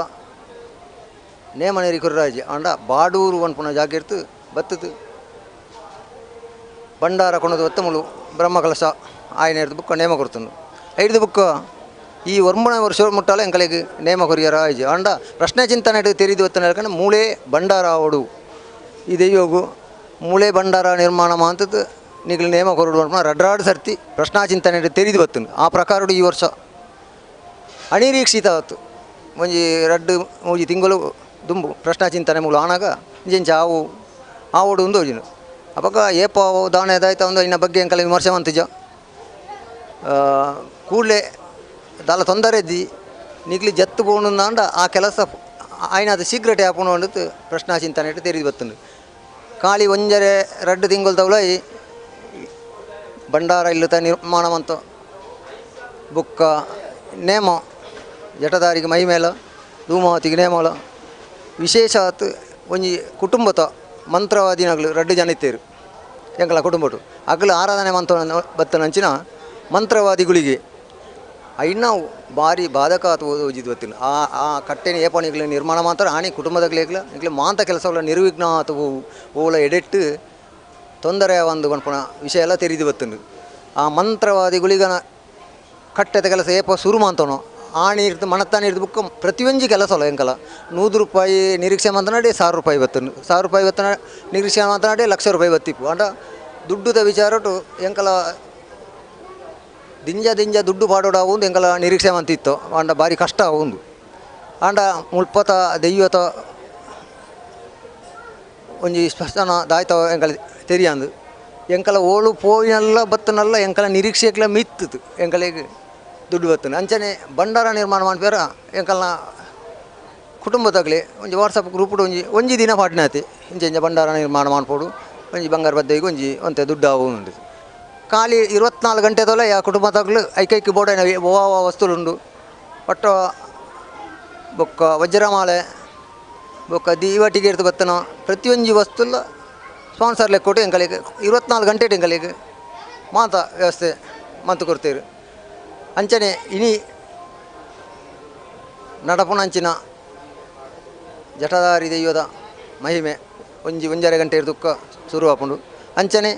ನೇಮನೇರಿ ಕುರ್ರಾಜಿ ಅಂಡ ಬಾಡೂರು ಅನ್ಪುನ ಜಾಗಿರ್ತು ಬತ್ತದು ಭಂಡಾರ ಕೊಣದು ಒತ್ತಮುಲು ಬ್ರಹ್ಮಕಲಶ ಆಯನ ಹಿಡ್ದು ಬುಕ್ಕ ನೇಮ ಕೊಡ್ತನು ಐದು ಬುಕ್ಕ ಈ ಒರ್ಮಣ ವರ್ಷ ಮುಟ್ಟಾಲ ಎಂಕಲೆಗ್ ನೇಮ ಕೊರಿಯರ ಆಯ್ಜು ಅಂಡ ಪ್ರಶ್ನೆ ಚಿಂತನೆ ತೆರಿದು ಒತ್ತನ ಹೇಳ್ಕೊಂಡು ಮೂಳೆ ಭಂಡಾರ ಆವಡು ಈ ದೈವಗು ಮೂಳೆ ಭಂಡಾರ ನಿರ್ಮಾಣ ಮಾಂತದ್ದು ನಿಗಲು ನೇಮ ಕೊರಡು ಅನ್ಪ ರಡ್ರಾಡು ಸರ್ತಿ ಪ್ರಶ್ನಾ ಚಿಂತನೆ ತೆರಿದು ಬತ್ತನು ಆ ಪ್ರಕಾರಡು ಈ ವರ್ಷ ಅನಿರೀಕ್ಷಿತ ಆತು ಒಂಜಿ ರಡ್ಡು ಮೂಜಿ ತಿಂಗಳು ದುಂಬು ಪ್ರಶ್ನಾ ಚಿಂತನೆ ಮೂಲು ಆನಾಗ ಇಂಚ ಆವು ಆವಡು ಒಂದು ಹೋಜಿನು ಅಪಗ ಏಪ ದಾಣ ಎದಾಯ್ತ ಒಂದು ಇನ್ನ ಬಗ್ಗೆ ಎಂಕಲ ವಿಮರ್ಶೆ ಮಂತಿಜ ಕೂಡಲೇ ದಾಲ ತೊಂದರೆ ಇದ್ದಿ ನಿಗ್ಲಿ ಜತ್ತು ಬೋಣುಂದಾಂಡ ಆ ಕೆಲಸ ಆಯ್ನಾದ ಶೀಘ್ರಟೆ ಆಪುಣು ಅಂಡತ್ ಪ್ರಶ್ನಾ ಚಿಂತನೆ ಇಟ್ಟು ತೆರಿದು ಬತ್ತುಂಡು ಖಾಲಿ ಒಂಜರೆ ರಡ್ಡು ತಿಂಗಳು ತವಲೈ ಭಂಡಾರ ಇಲ್ಲುತ್ತ ನಿರ್ಮಾಣ ಮಂತ ಬುಕ್ಕ ನೇಮ ಜಟದಾರಿಗೆ ಮೈ ಮೇಲ ಧೂಮಾವತಿಗೆ ನೇಮಲ ವಿಶೇಷ ಆತು ಒಂಜಿ ಕುಟುಂಬತ ಮಂತ್ರವಾದಿನಗಳು ರಡ್ಡು ಜನ ಇತ್ತೇರು ಎಂಕಲ ಕುಟುಂಬಟು ಅಗಲು ಆರಾಧನೆ ಮಂತ ಬತ್ತನಂಚಿನ ಮಂತ್ರವಾದಿಗಳಿಗೆ ಐನ ಭಾರಿ ಬಾಧಕ ಆತು ಓಜಿದ್ ಬತ್ತಿನ ಆ ಆ ಕಟ್ಟೆನ ಏಪಣಿಗಳು ನಿರ್ಮಾಣ ಮಾತ್ರ ಆಣಿ ಕುಟುಂಬದಗ್ಲೇಗ್ಲ ಎಂಕ್ಲೆ ಮಾಂತ ಕೆಲಸಗಳ ನಿರ್ವಿಘ್ನ ಆತು ಓಲ ಎಡೆಟ್ಟು ತೊಂದರೆ ಒಂದು ಪನ್ಪುನ ವಿಷಯ ಎಲ್ಲ ತೆರಿದು ಬತ್ತುಂಡು ಆ ಮಂತ್ರವಾದಿಗಳಿಗನ ಕಟ್ಟೆದ ಕೆಲಸ ಏಪ ಶುರು ಮಾಂತನೋ ಆಣಿ ಇರ್ತು ಮಣತ್ತಾನಿ ಇರ್ದು ಬುಕ್ಕ ಪ್ರತಿಯೊಂಜಿ ಕೆಲಸ ಅಲ್ಲ ಎಂಕಲ 100 ರೂಪಾಯಿ ನಿರೀಕ್ಷೆ ಮಾತನಾಡಿ 1000 ರೂಪಾಯಿ ಬತ್ತನು 1000 ರೂಪಾಯಿ ಬತ್ತನ ನಿರೀಕ್ಷೆ ಮಾತನಾಡಿ 1,00,000 ರೂಪಾಯಿ ಬತ್ತಿಪ್ಪು ಅಂಡ ದುಡ್ಡುದ ವಿಚಾರಟು ಎಂಕಲ ದಿಂಜ ದಿಂಜ ದುಡ್ಡು ಪಾಡೋಡು ಆವುಂದು ಎಂಕಲ ನಿರೀಕ್ಷೆ ಮಂತಿತ್ತು ಅಂಡ ಭಾರಿ ಕಷ್ಟ ಆವುಂದು ಅಂಡ ಮುಲ್ಪತ ದೈವತ ಒಂಜಿ ಸ್ಪಷ್ಟನ ದಾಯ್ತವ ಎಂಕಲ ತೆರಿಯಾಂದು ಎಂಕಲ ಓಳು ಪೋಯಿನಲ್ಲ ಬತ್ತನಲ್ಲ ಎಂಕಲ ನಿರೀಕ್ಷೆಗ್ಲ ಮಿತ್ತದು ಎಂಕಲಿಗೆ ದುಡ್ಡು ಬತ್ತನ ಅಂಚನೆ ಭಂಡಾರ ನಿರ್ಮಾಣ ಮಾಡ್ಪೇರ ಎಂಕಲ್ನ ಕುಟುಂಬದಾಗಲಿ ಒಂಜಿ ವಾಟ್ಸಪ್ ಗ್ರೂಪ್ ಒಂಜಿ ಒಂಜಿ ದಿನ ಪಾಡ್ನಾತಿ ಇಂಚ ಇಂಚ ಭಂಡಾರ ನಿರ್ಮಾಣ ಮಾಡ್ಪೋಡು ಒಂಜಿ ಬಂಗಾರ ಬದ್ದೈಗೆ ಒಂಜಿ ಒಂತೆ ದುಡ್ಡು ಆವು ಉಂಡು ಖಾಲಿ 24 ಗಂಟೆ ತೋಲೆ ಆ ಕುಟುಂಬದಾಗಲು ಐಕೈಕಿ ಬೋರ್ಡ್ ಓ ವಸ್ತುಲುಂಡು ಒಟ್ಟು ಬೊಕ್ಕ ವಜ್ರಮಾಲೆ ಬೊಕ್ಕ ದೀವಟಿಗೆ ಇರ್ತು ಬತ್ತನ ಪ್ರತಿಯೊಂಜಿ ವಸ್ತುಲ ಸ್ಪಾನ್ಸರ್ ಲೆಕ್ಕೊಟ್ಟು ಎಂಕಲಿಗೆ 24 ಗಂಟೆ ಎಂಕಲಿಗೆ ಮಾತ ವ್ಯವಸ್ಥೆ ಮಂತು ಕೊಡ್ತೇರು ಅಂಚನೆ ಇನಿ ನಡಪುನಂಚಿನ ಜಟದಾರಿ ದೈವದ ಮಹಿಮೆ ಒಂಜಿ ಒಂಜರೆ ಗಂಟೆ ದುಃಖ ಶುರು ಆಪುಂಡು ಅಂಚನೆ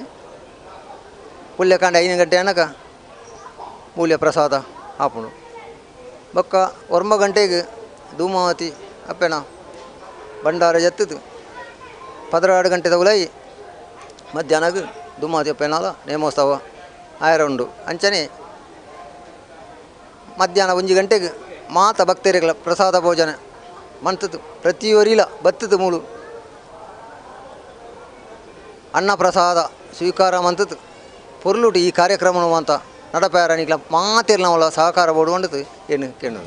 ಪುಲ್ಯಕಾಂಡ 5 ಗಂಟೆ ಅನಕ ಮೂಲ್ಯ ಪ್ರಸಾದ ಆಪುಂಡು ಬೊಕ್ಕ 9 ಗಂಟೆಗೆ ಧೂಮಾವತಿ ಅಪ್ಪೆನ ಭಂಡಾರ ಜತ್ತದು 16 ಗಂಟೆ ತಗುಲೈ ಮಧ್ಯಾಹ್ನಗ್ ಧೂಮಾವತಿ ಅಪ್ಪೆನಾಲ ನೇಮೋತ್ಸವ ಆಯರ ಉಂಡು ಅಂಚನೆ ಮಧ್ಯಾಹ್ನ 1 ಗಂಟೆಗೆ ಮಾತ ಭಕ್ತರಿಗಳ ಪ್ರಸಾದ ಭೋಜನ ಮಂತದ್ದು ಪ್ರತಿಯೊರಿಲ ಬತ್ತದು ಮೂಲು ಅನ್ನ ಪ್ರಸಾದ ಸ್ವೀಕಾರ ಮಂತದ್ದು ಪೊರ್ಲುಟು ಈ ಕಾರ್ಯಕ್ರಮ ಅಂತ ನಡಪಾರನಿಗ್ಲ ಮಾತಿರ್ಲವಲ್ಲ ಸಹಕಾರ ಬೋಡುವಂಡದು ಏನು ಕೇಳು.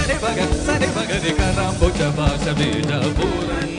ಸರಿ ಬಗ ಸರಿ ಬಗರಿ ಕರಾಂಬುಜ ಭಾಷ ಬೀಜಪುರಂ.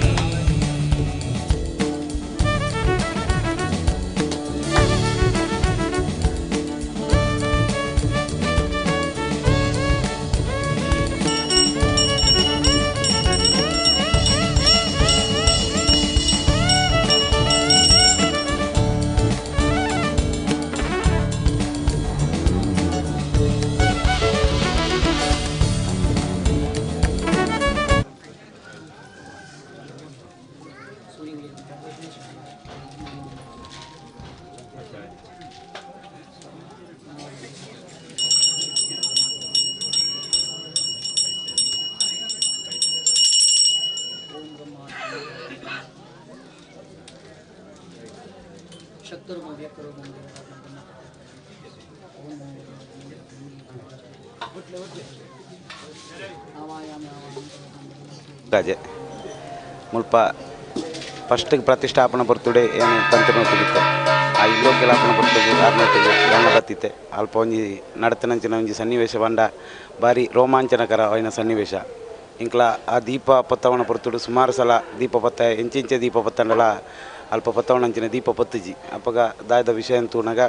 ಗಾಜೆ ಮುಲ್ಪ ಫಸ್ಟ್ ಪ್ರತಿಷ್ಠಾಪನೆ ಬರ್ತುಡೆ ಏನು ತಂತ್ರನೊಟ್ಟಿಗಿತ್ತೆ ಆ ಇಲ್ಲೋಕೆಲಾಪನ ಬರ್ತದೆ ಆರ್ನೊಟ್ಟಿಗೆ ಯಾನ ಬತ್ತಿತ್ತೆ ಅಲ್ಪ ಒಂಜಿ ನಡತನಂಚಿನ ಒಂಜಿ ಸನ್ನಿವೇಶ ಬಂಡ ಭಾರಿ ರೋಮಾಂಚನಕರವಾಯಿನ ಸನ್ನಿವೇಶ. ಇಂಕ್ಲ ಆ ದೀಪ ಪತ್ತವನ ಪೊರ್ತುಡು ಸುಮಾರು ಸಲ ದೀಪ ಪತ್ತ ಎಂಚೆಂಚೆ ದೀಪ ಪತ್ತಂಡಲ ಅಲ್ಪ ಪತ್ತವನಂಚಿನ ದೀಪ ಪತ್ತುಜಿ ಅಪ್ಪಗ ದಾಯದ ವಿಷಯ ತೂನಗ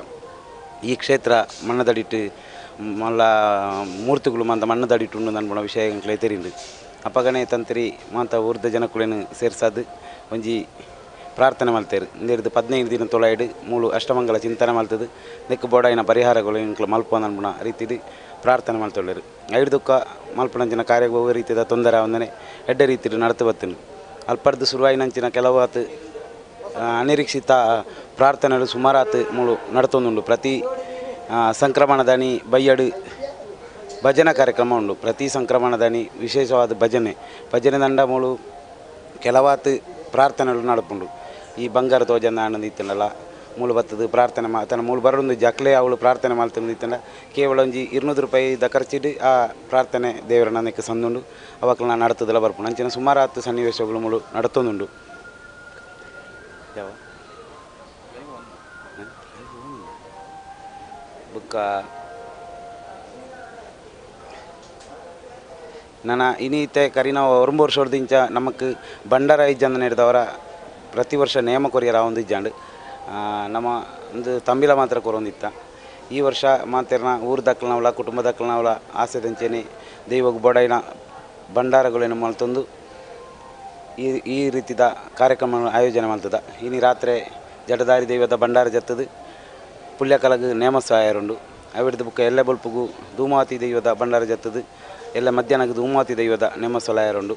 ಈ ಕ್ಷೇತ್ರ ಮಣ್ಣದಡಿಟ್ಟು ಮಲ್ಲ ಮೂರ್ತಿಗಳು ಮಂತ ಮಣ್ಣದಡಿಟ್ಟು ಉಂಡು ಅನ್ಪುನ ವಿಷಯ ಎಂಕ್ಲೆ ತೆರಿಂಡು. ಅಪ್ಪಗನೆ ತಂತ್ರಿ ಮಾತ ಊರ್ದ ಜನಕುಲೆನು ಸೇರ್ಸಾದು ಒಂಜಿ ಪ್ರಾರ್ಥನೆ ಮಲ್ತೇರು ಇಂದೆರ್ದು 15 ದಿನ ತೊಳೈಡು ಮೂಲು ಅಷ್ಟಮಂಗಲ ಚಿಂತನೆ ಮಲ್ತದು ನೆಕ್ಕು ಬೋಡಾಯಿನ ಪರಿಹಾರಗಳು ಎಂಕ್ಲು ಮಲ್ಪೊಂದು ಅನ್ಪುನ ರೀತಿದು ಪ್ರಾರ್ಥನೆ ಮಲ್ತೊಳ್ಳೇರು. ಐದು ದುಃಖ ಮಲ್ಪನಂಚಿನ ಕಾರ್ಯ ಒವ್ವೆ ರೀತಿದ ತೊಂದರೆ ಒಂದನೆ ಎಡ್ಡೆ ರೀತಿಡು ನಡತು ಬತ್ತನು. ಅಲ್ಪರ್ದು ಶುರುವಾಯಿನಂಚಿನ ಕೆಲವು ಆತು ಅನಿರೀಕ್ಷಿತ ಪ್ರಾರ್ಥನೆಗಳು ಸುಮಾರಾತು ಮೂಲು ನಡತೊಂದುಂಡು. ಪ್ರತಿ ಸಂಕ್ರಮಣದಾನಿ ಬಯ್ಯಡು ಭಜನಾ ಕಾರ್ಯಕ್ರಮ ಉಂಡು. ಪ್ರತಿ ಸಂಕ್ರಮಣದಾನಿ ವಿಶೇಷವಾದ ಭಜನೆ ಭಜನೆ ದಂಡ ಮೂಲು ಕೆಲವಾತು ಪ್ರಾರ್ಥನೆಗಳು ನಡಪುಂಡು. ಈ ಬಂಗಾರ ತೋಜನ ಆನಂದ ಇತ್ತಂಡಲ್ಲ ಮೂಲು ಬತ್ತದು ಪ್ರಾರ್ಥನೆ ತನ್ನ ಮೂಲು ಬರೊಂದು ಜಕ್ಲೆ ಅವಳು ಪ್ರಾರ್ಥನೆ ಮಲ್ತಂದು ಇತ್ತಂಡ ಕೇವಲ ಒಂಜಿ 200 ರೂಪಾಯಿ the ಖರ್ಚಿಡು ಆ ಪ್ರಾರ್ಥನೆ ದೇವರ ನನಕ್ಕೆ ಸಂದುಂಡು ಅವಕ್ಲ ನಡತದಲ್ಲ ಬರ್ಪುಂಡು. ಅಂಚಿನ ಸುಮಾರು 10 ಸನ್ನಿವೇಶಗಳು ಮೂಲು ನಡತೊಂದುಂಡು. ಯಾವ ಬುಕ್ಕ ನನ್ನ ಇನ್ನೀತೆ ಕರಿನ ಒರಂಬ ವರ್ಷದಿಂಚ ನಮಕ್ ಬಂಡಾರ ಇಜ್ಜಂದ ನೀಡಿದವರ ಪ್ರತಿ ವರ್ಷ ನೇಮ ಕೊರಿಯರ ಒಂದು ಇಜ್ಜಾಂಡು ನಮ್ಮ ಒಂದು ತಂಬಿಲ ಮಾತ್ರ ಕೊರೊಂದಿತ್ತ. ಈ ವರ್ಷ ಮಾತಿರ್ನ ಊರು ದಕ್ಕಲ್ನವಲ ಕುಟುಂಬ ದಕ್ಕಲ್ನವಲ ಆಸೆ ದಂಚೇನೆ ದೈವಗ್ ಬೊಡೈನ ಭಂಡಾರಗಳೇನು ಮಲ್ತೊಂದು ಈ ಈ ರೀತಿದ ಕಾರ್ಯಕ್ರಮ ಆಯೋಜನೆ ಮಲ್ತದ. ಇನಿ ರಾತ್ರಿ ಜಟದಾರಿ ದೈವದ ಭಂಡಾರ ಜತ್ತದು ಪುಲ್ಯಕಲಗ್ ನೇಮಸಾಯರುಂಡು. ಅವಿಡ್ದು ಬುಕ್ಕ ಎಲ್ಲ ಬೊಲ್ಪುಗು ಧೂಮಾವತಿ ದೈವದ ಭಂಡಾರ ಜತ್ತದು ಎಲ್ಲ ಮಧ್ಯಾಹ್ನಕ್ಕೆ ಧೂಮಾವತಿ ದೈವದ ನೇಮಸೊಲಾಯರುಂಡು.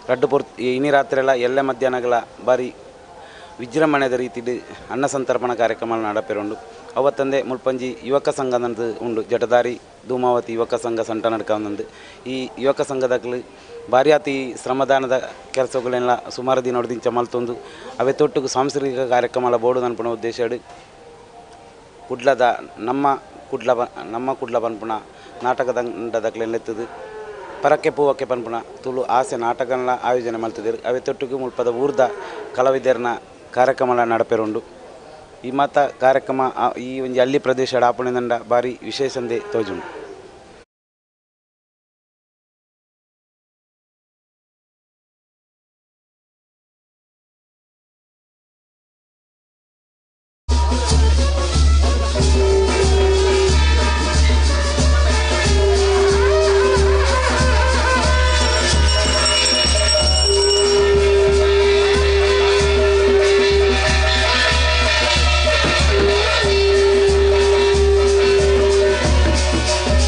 ರಡ್ಡು ಪೊರ್ತು ಇನಿ ರಾತ್ರಿ ಎಲ್ಲ ಎಲ್ಲ ಮಧ್ಯಾಹ್ನಗಳ ಭಾರಿ ವಿಜೃಂಭಣೆದ ರೀತಿಡು ಅನ್ನ ಸಂತರ್ಪಣಾ ಕಾರ್ಯಕ್ರಮ ನಡಪೆರುಂಡು. ಅವತ್ತಂದೆ ಮುಲ್ಪಂಜಿ ಯುವಕ ಸಂಘದಂದು ಉಂಡು ಜಟದಾರಿ ಧೂಮಾವತಿ ಯುವಕ ಸಂಘ ಸಂಟ ನಡ್ಕೊಂದು. ಈ ಯುವಕ ಸಂಘದಕ್ಲು ಭಾರಿ ಅತಿ ಶ್ರಮದಾನದ ಕೆಲಸಗಳೆಲ್ಲ ಸುಮಾರು ದಿನ ಹೊಡೆದಿಂಚ ಮಲ್ತೊಂದು ಅವೇ ತೊಟ್ಟುಗು ಸಾಂಸ್ಕೃತಿಕ ಕಾರ್ಯಕ್ರಮ ಬೋರ್ಡು ಅನ್ಪುನ ಉದ್ದೇಶ ಕುಡ್ಲದ ನಮ್ಮ ಕುಡ್ಲ ನಮ್ಮ ಕುಡ್ಲ ಪನ್ಪುನ ನಾಟಕದಂಡದಕ್ಲೆತ್ತದು ಪರಕ್ಕೆ ಪೂವಕ್ಕೆ ಪನ್ಪುನ ತುಳು ಆಸೆ ನಾಟಕಗಳ ಆಯೋಜನೆ ಮಲ್ತದಿರು. ಅವೇ ತೊಟ್ಟುಗು ಮುಲ್ಪದ ಊರ್ದ ಕಲಾವಿದರ್ನ ಕಾರ್ಯಕ್ರಮ ನಡಪೆರುಂಡು. ಈ ಮಾತ ಕಾರ್ಯಕ್ರಮ ಈ ಒಂಜಿ ಹಳ್ಳಿ ಪ್ರದೇಶ ಆಪುಣೆದಂಡ ಭಾರಿ ವಿಶೇಷಂದೆ ತೋಜುಂಡು. Thank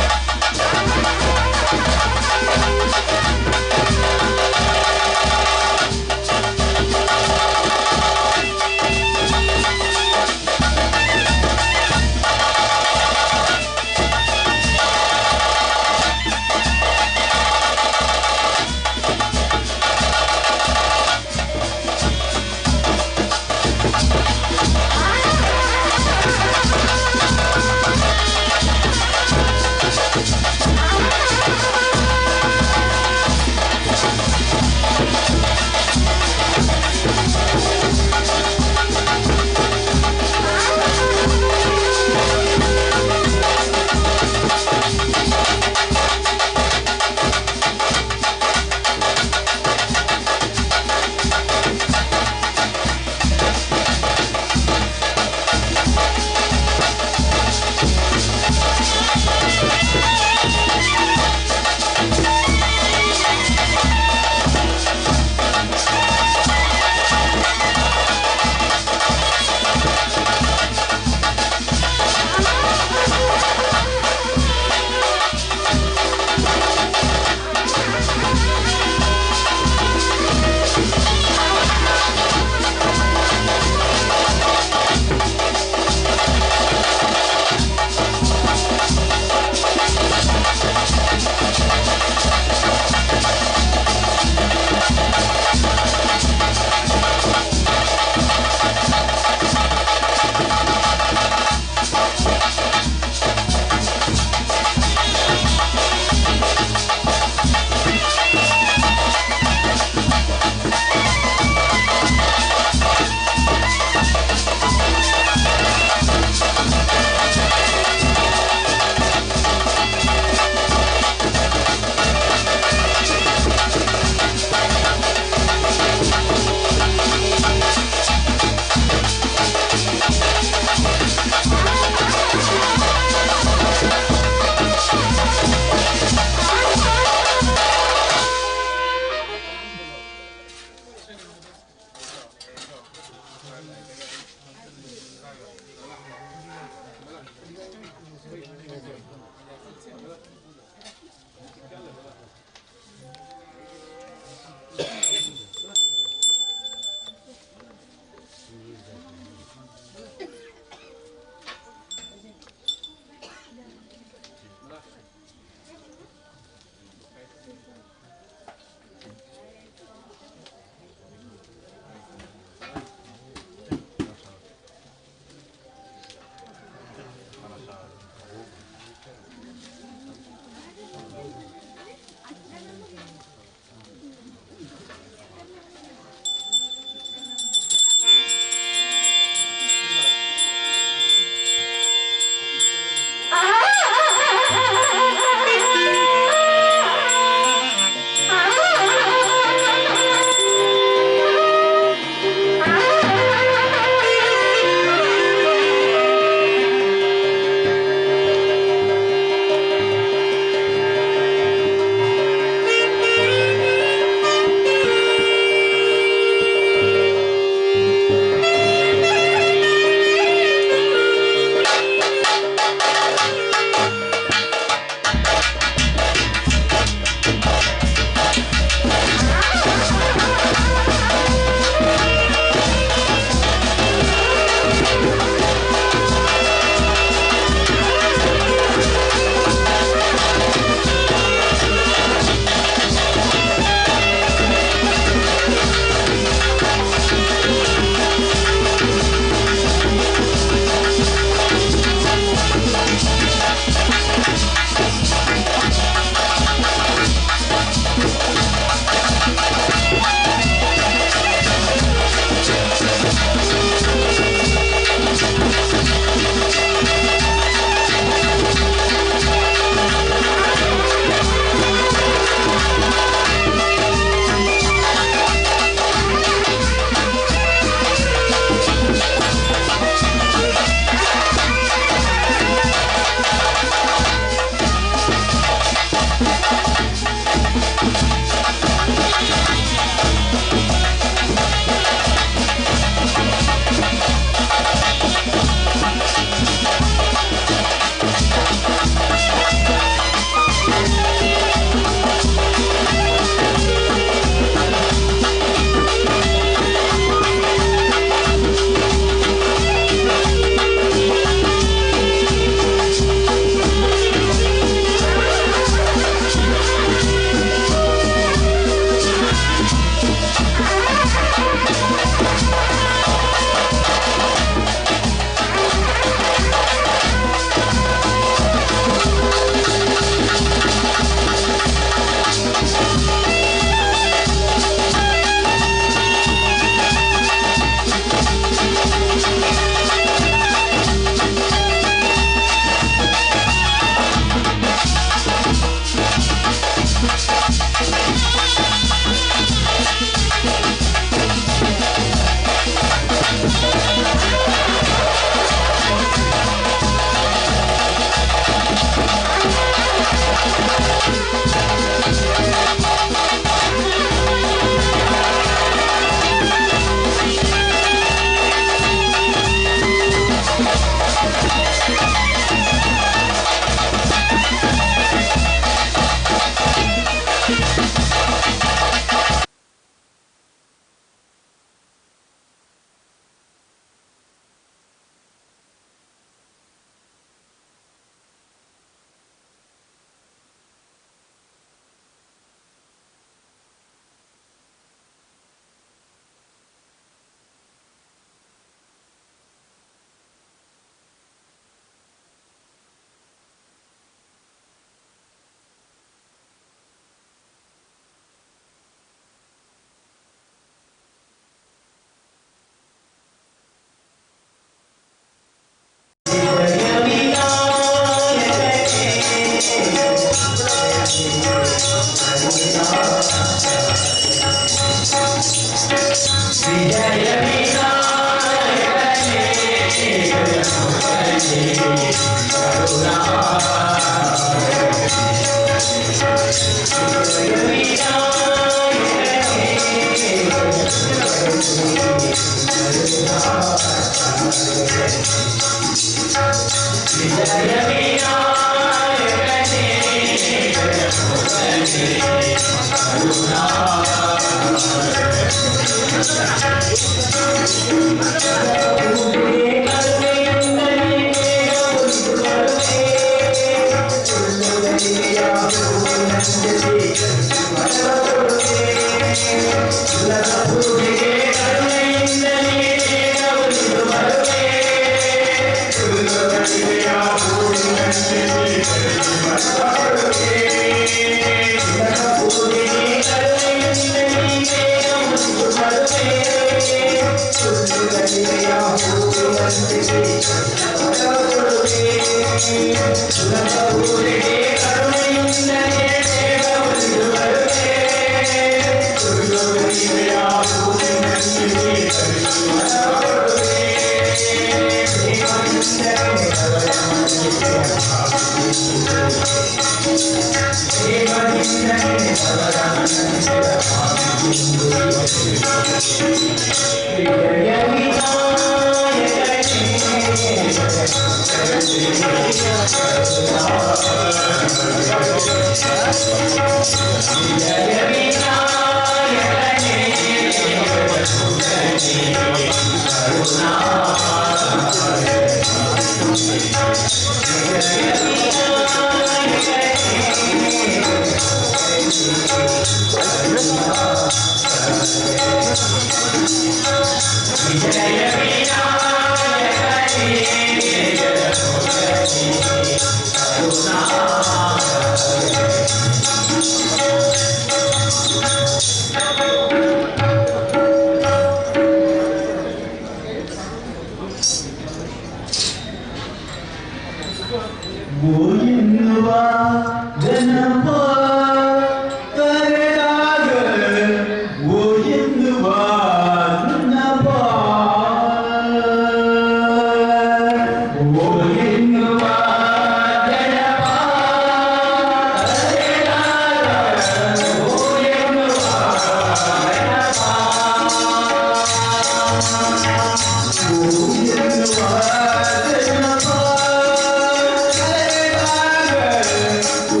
Oh,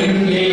Thank you.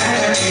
Hare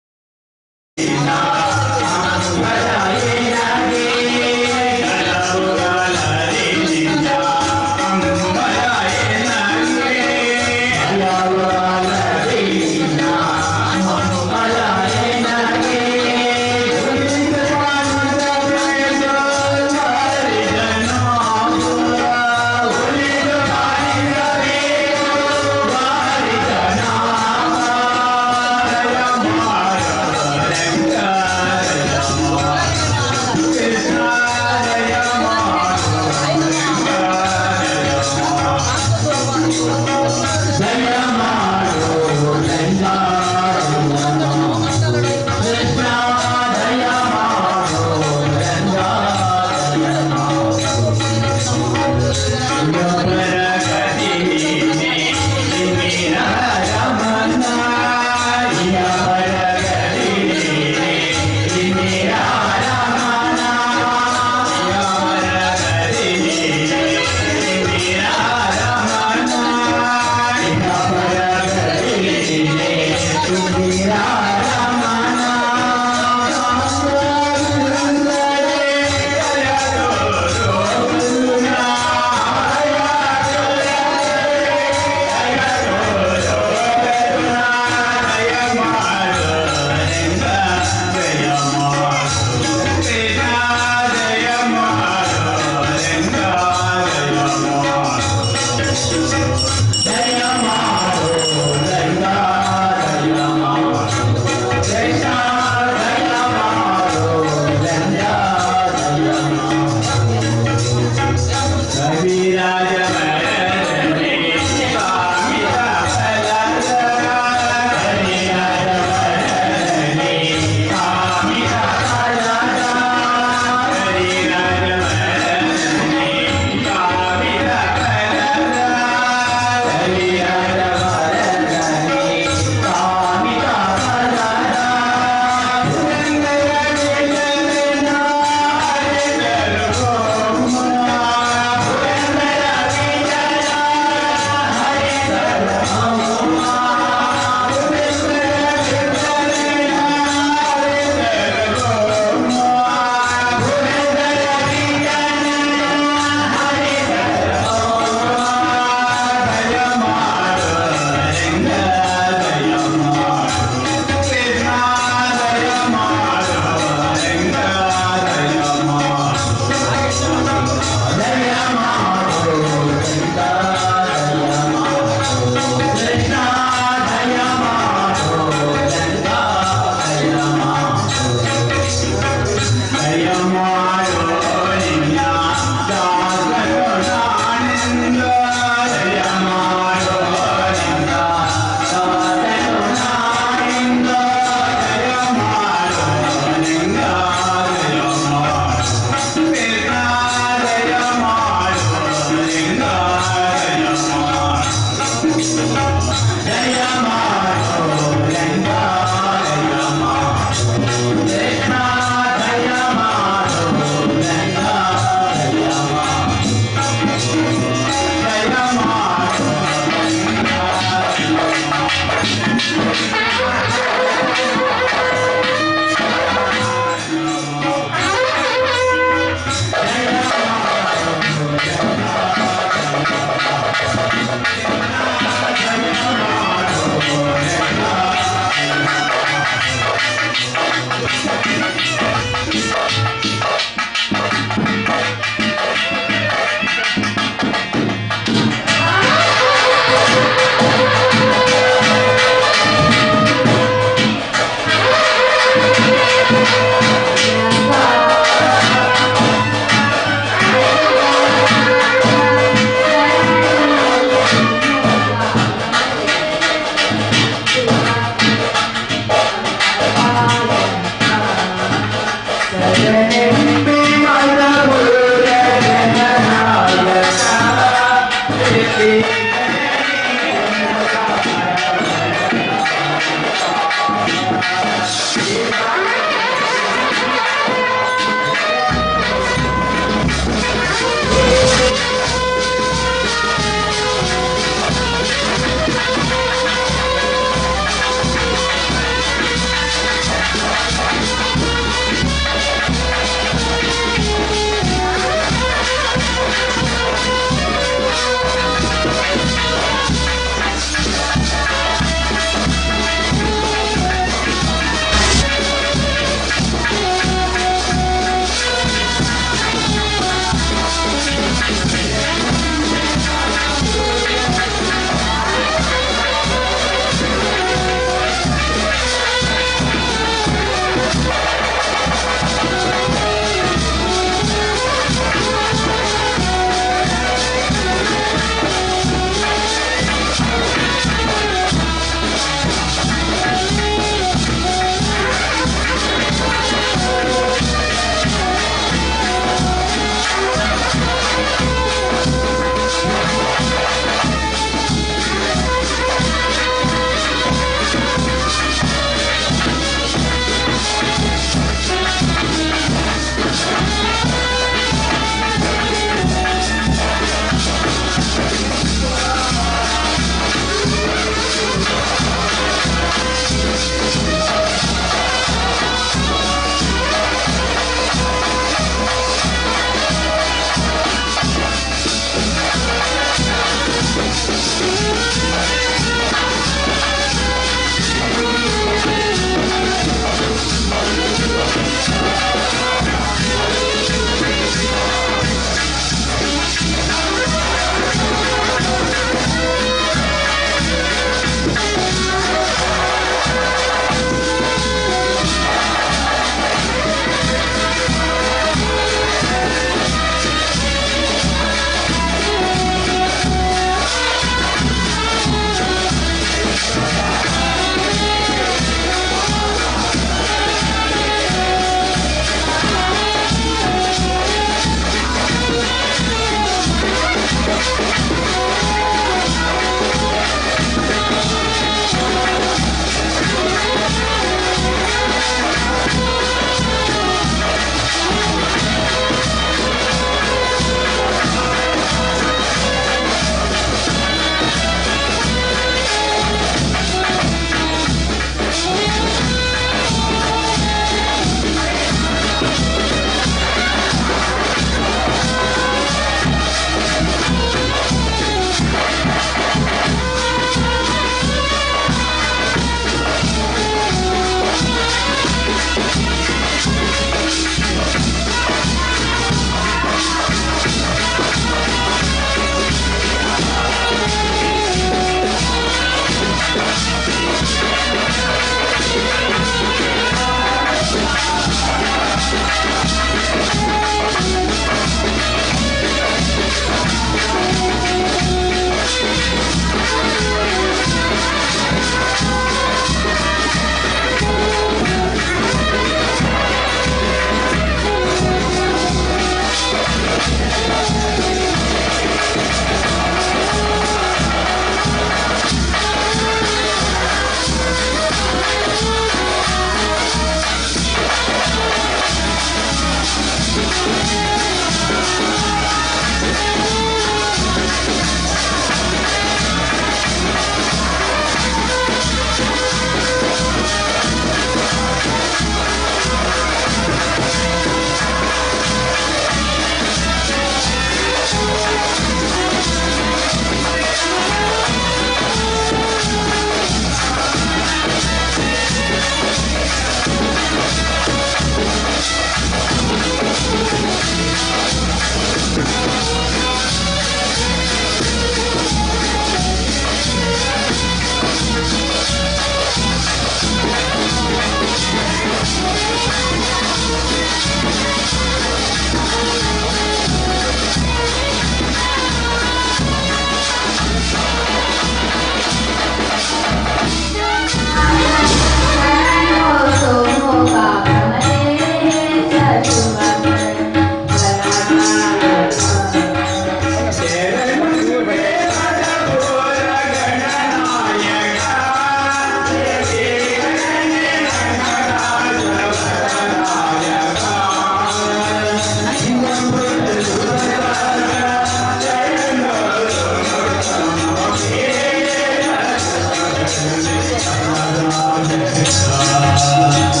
Shambho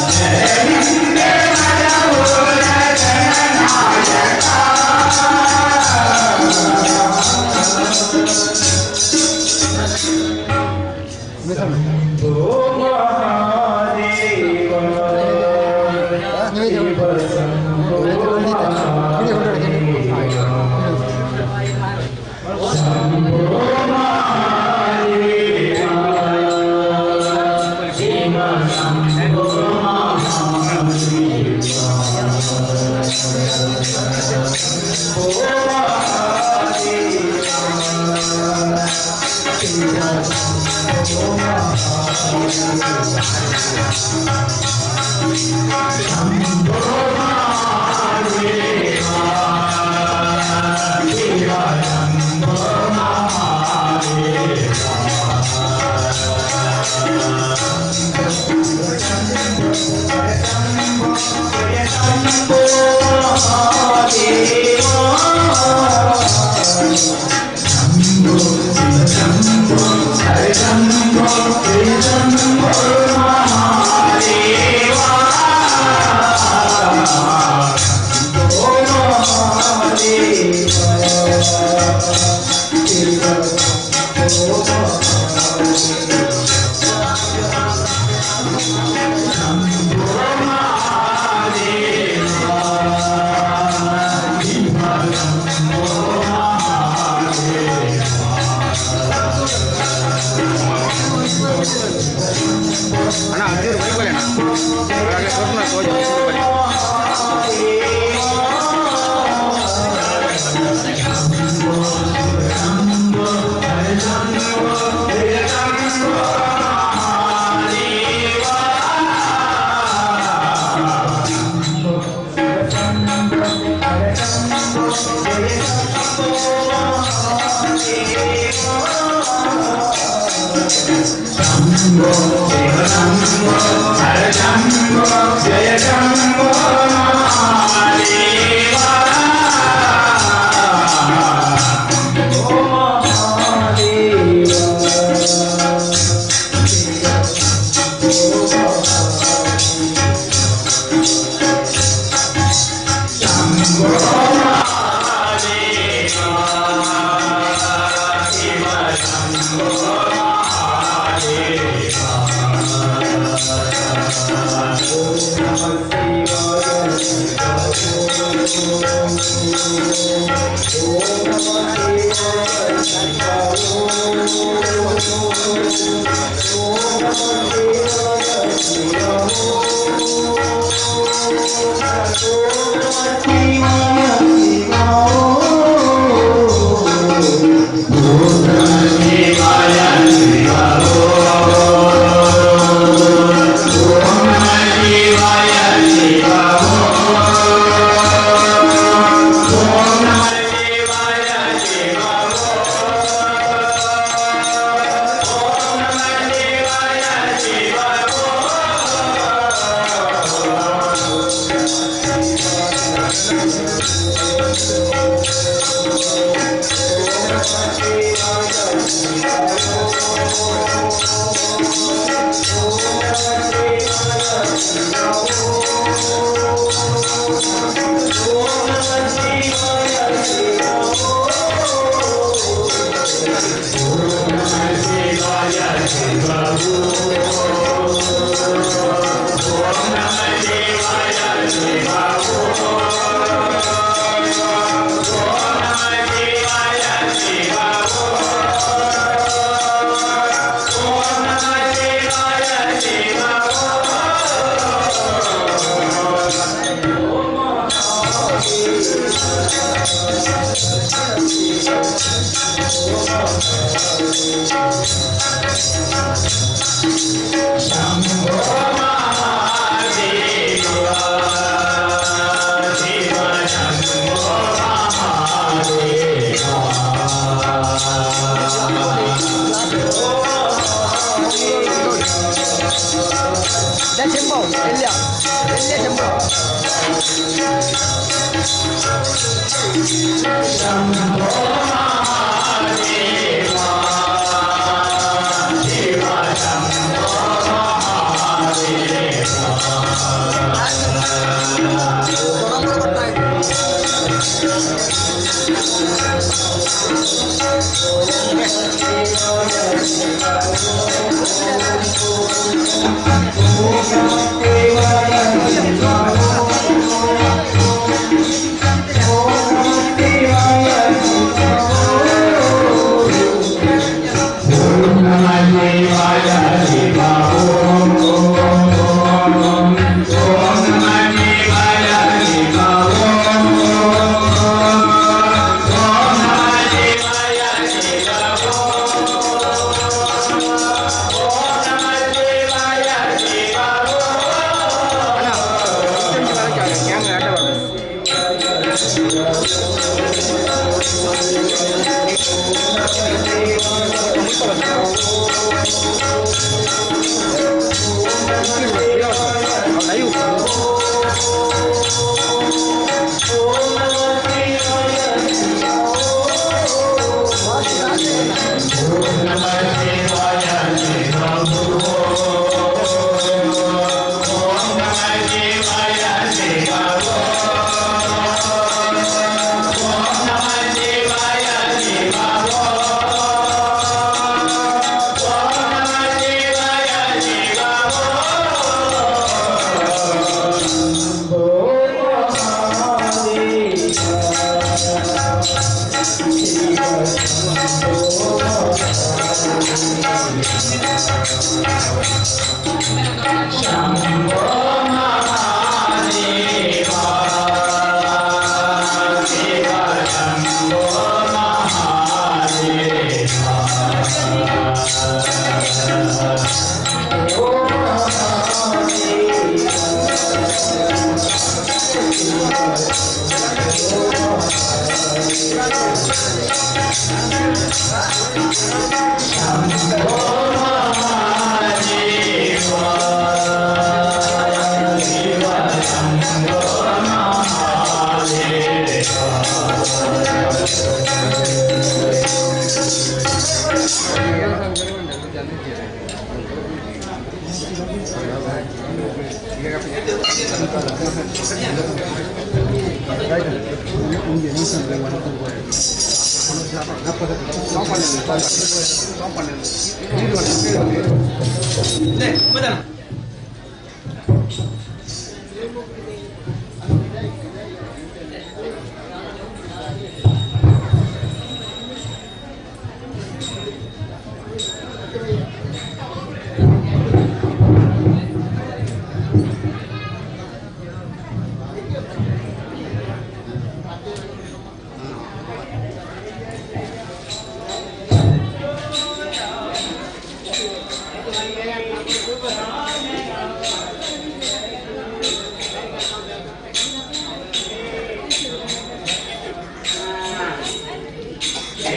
Mahadeva.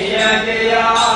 Jaya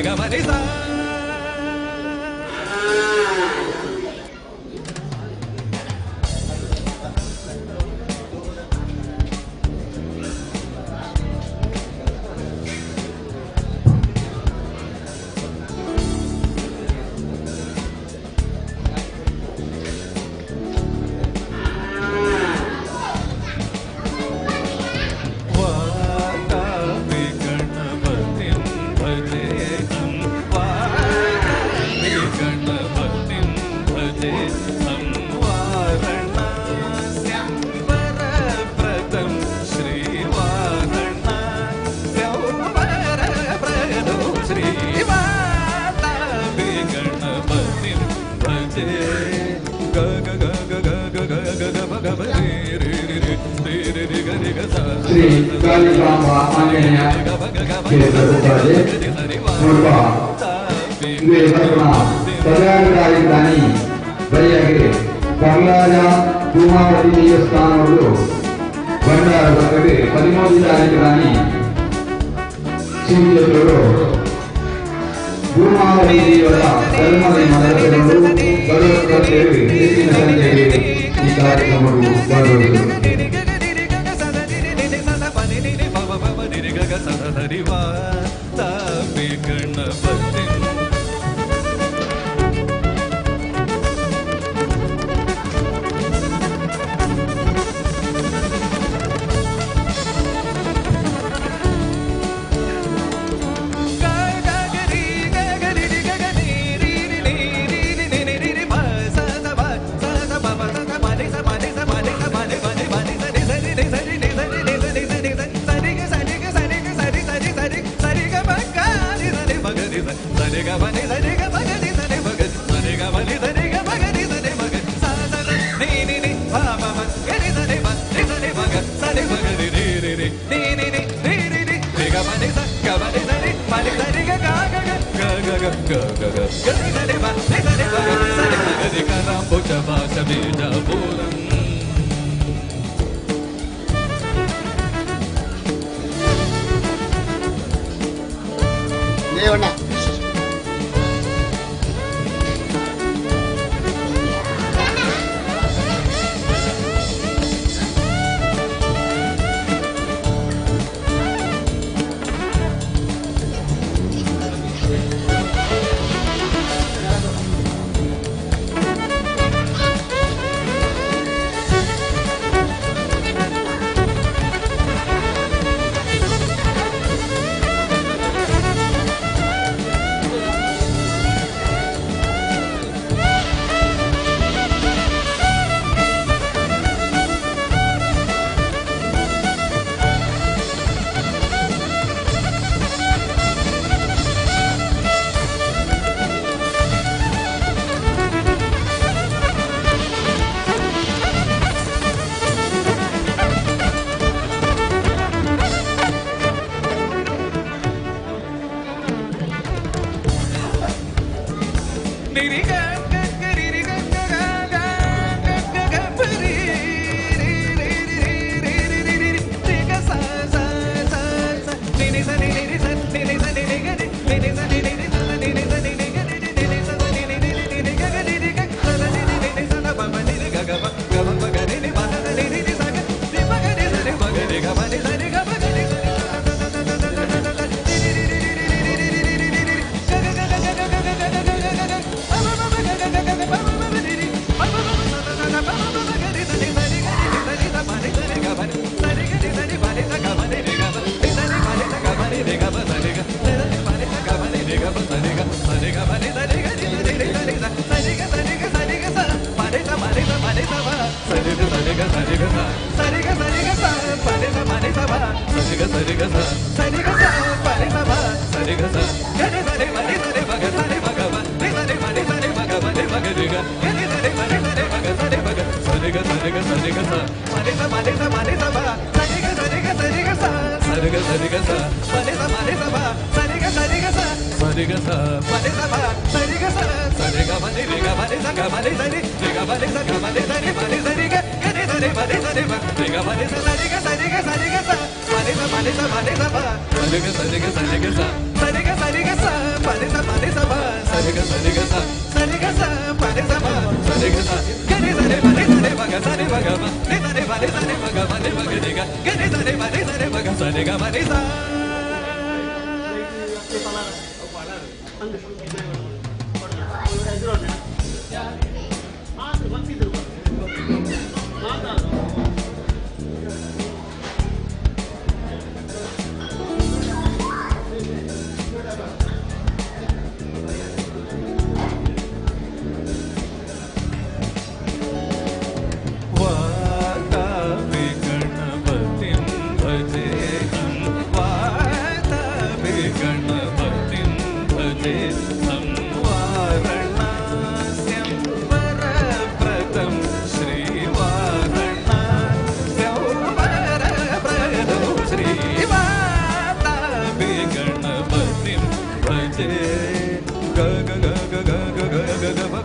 Ganapati Bhaje Shri Kalikamba Anjaneya ಕ್ಷೇತ್ರ ಕುಕ್ಕಾಜೆ ಮುಲ್ಪ ಇಂದೇ ಬರ್ಪುನ 16 ತಾರೀಕು ಬರಿಯಾಗಿ ಕರ್ಲಾಜ ಧೂಮಾವತಿ ದೇವಸ್ಥಾನಗಳು ಭಂಡಾರ ಬರ್ತದೆ. 13 ತಾರೀಕು ದಾನಿ ಶ್ರೀಕ್ಷೇತ್ರಗಳು ಧೂಮಾವತಿ ದೇವರ ಧರ್ಮದ ಮದಗಳು ಬರುವಂತೆ ಹೆಚ್ಚಿನ ಸಂಖ್ಯೆಗೆ ಈ ಕಾರ್ಯಕ್ರಮವು ಭಾಗವಹಿಸಿದರು. ಗಣಪತಿ. ದೇವಣ್ಣ.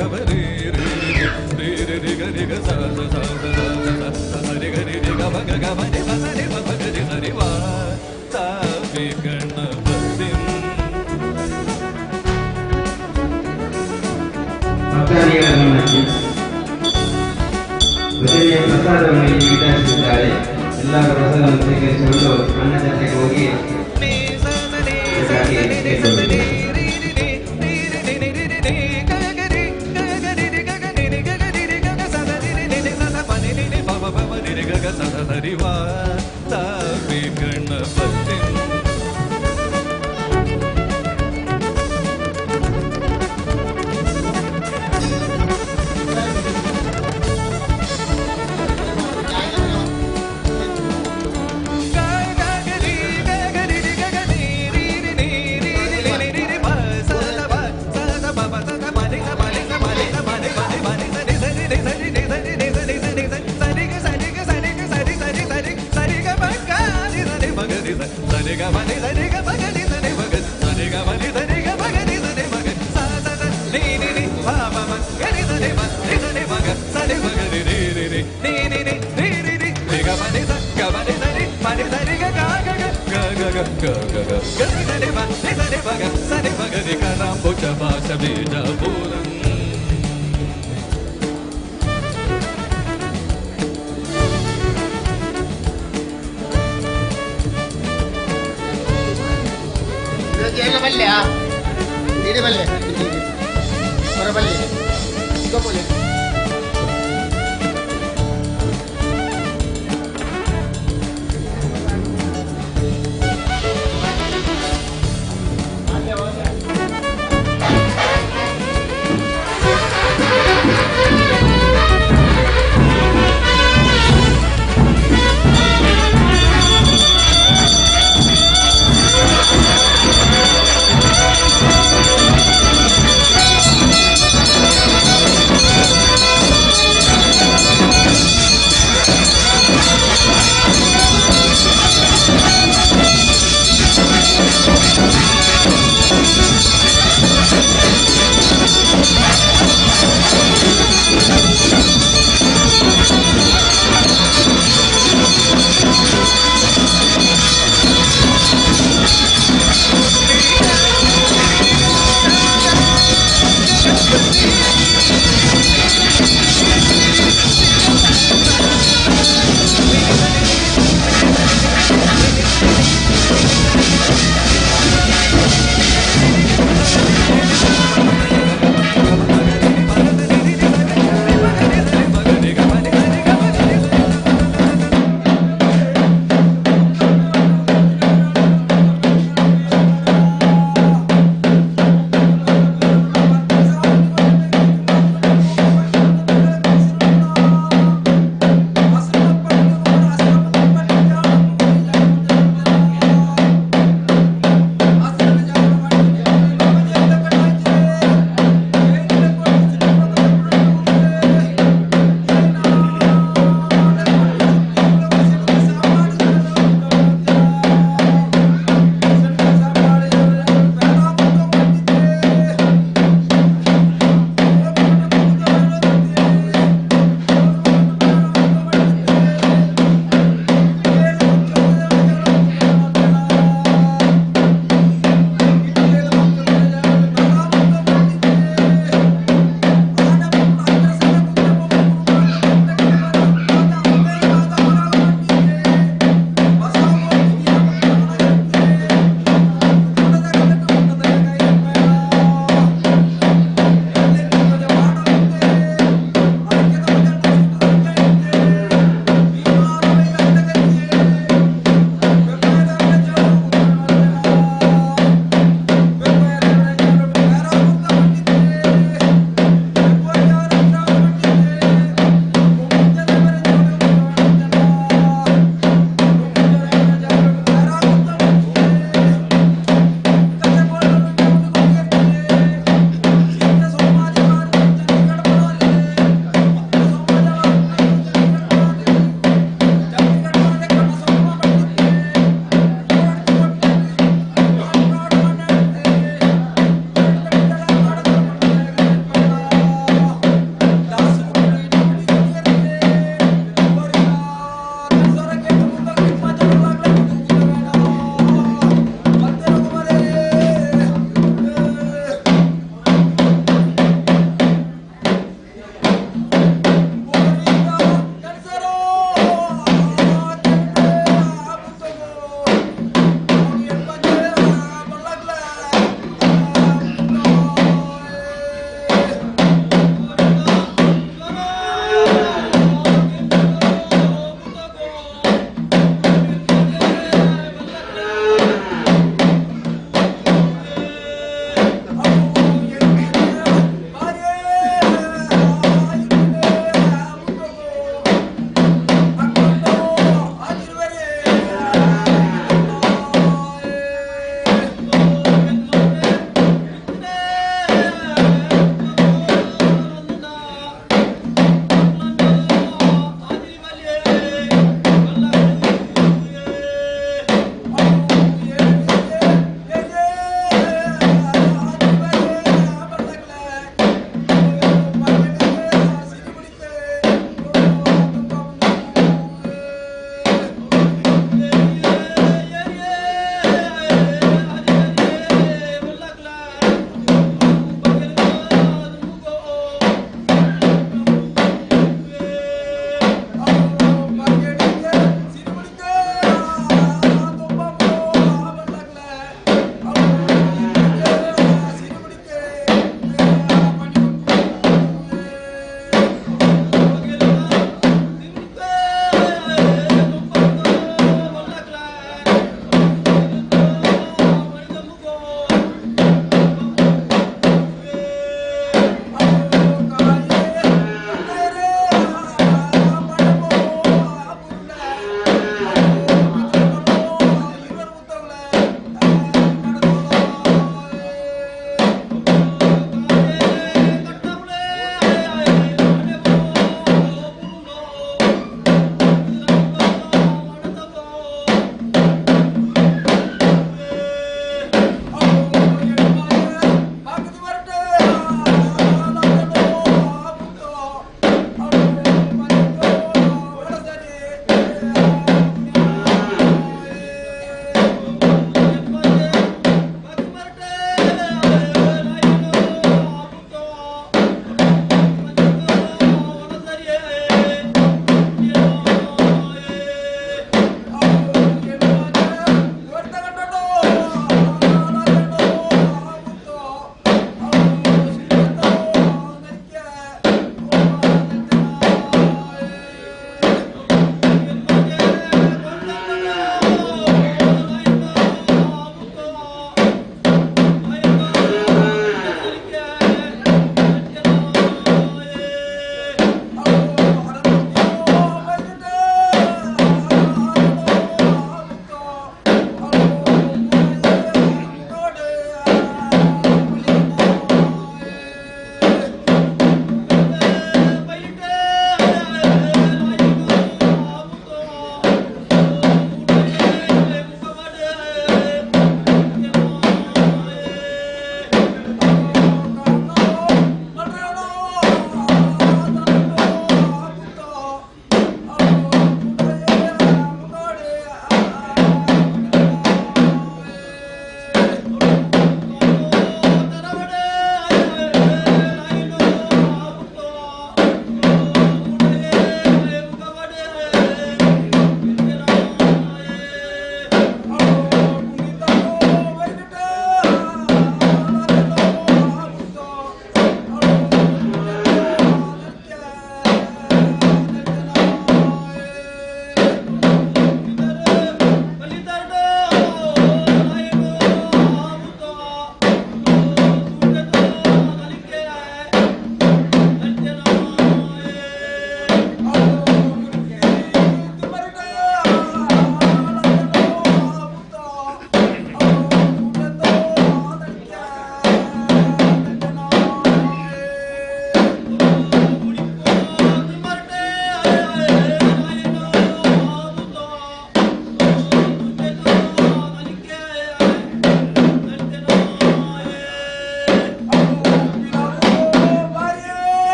ಗ ಮ ರಿ ರಿ ರಿ ರಿ ರಿ ಗ ರಿ ಗ ಸ ಸ ಸ ಸ ಸ ಸ ಸ ರಿ ಗ ರಿ ರಿ ಗ ಮ ಗ ಗ ಮ ನಿ ಪ ಸ ನಿ ಪ ಪ ಗ ರಿ ಸ ರಿ ವಾ ತಾ ಪಿ ಗಣಪತಿಂ. ಭಕ್ತಾದಿಗಳ ಗಮನಕ್ಕೆ, ಭಜನೆಯ ಪ್ರಸಾದವನ್ನು ಇಲ್ಲಿ ವಿತರಿಸಿದ್ದಾರೆ. ಎಲ್ಲರೂ ಪ್ರಸಾದವನ್ನು ಸ್ವೀಕರಿಸಿಕೊಂಡು ಅನ್ನದಾತೆಗೆ ಹೋಗಿ ಬೇಕಾಗಿ ಕೇಳಿಕೊಳ್ಳುತ್ತೇವೆ. Ganapati.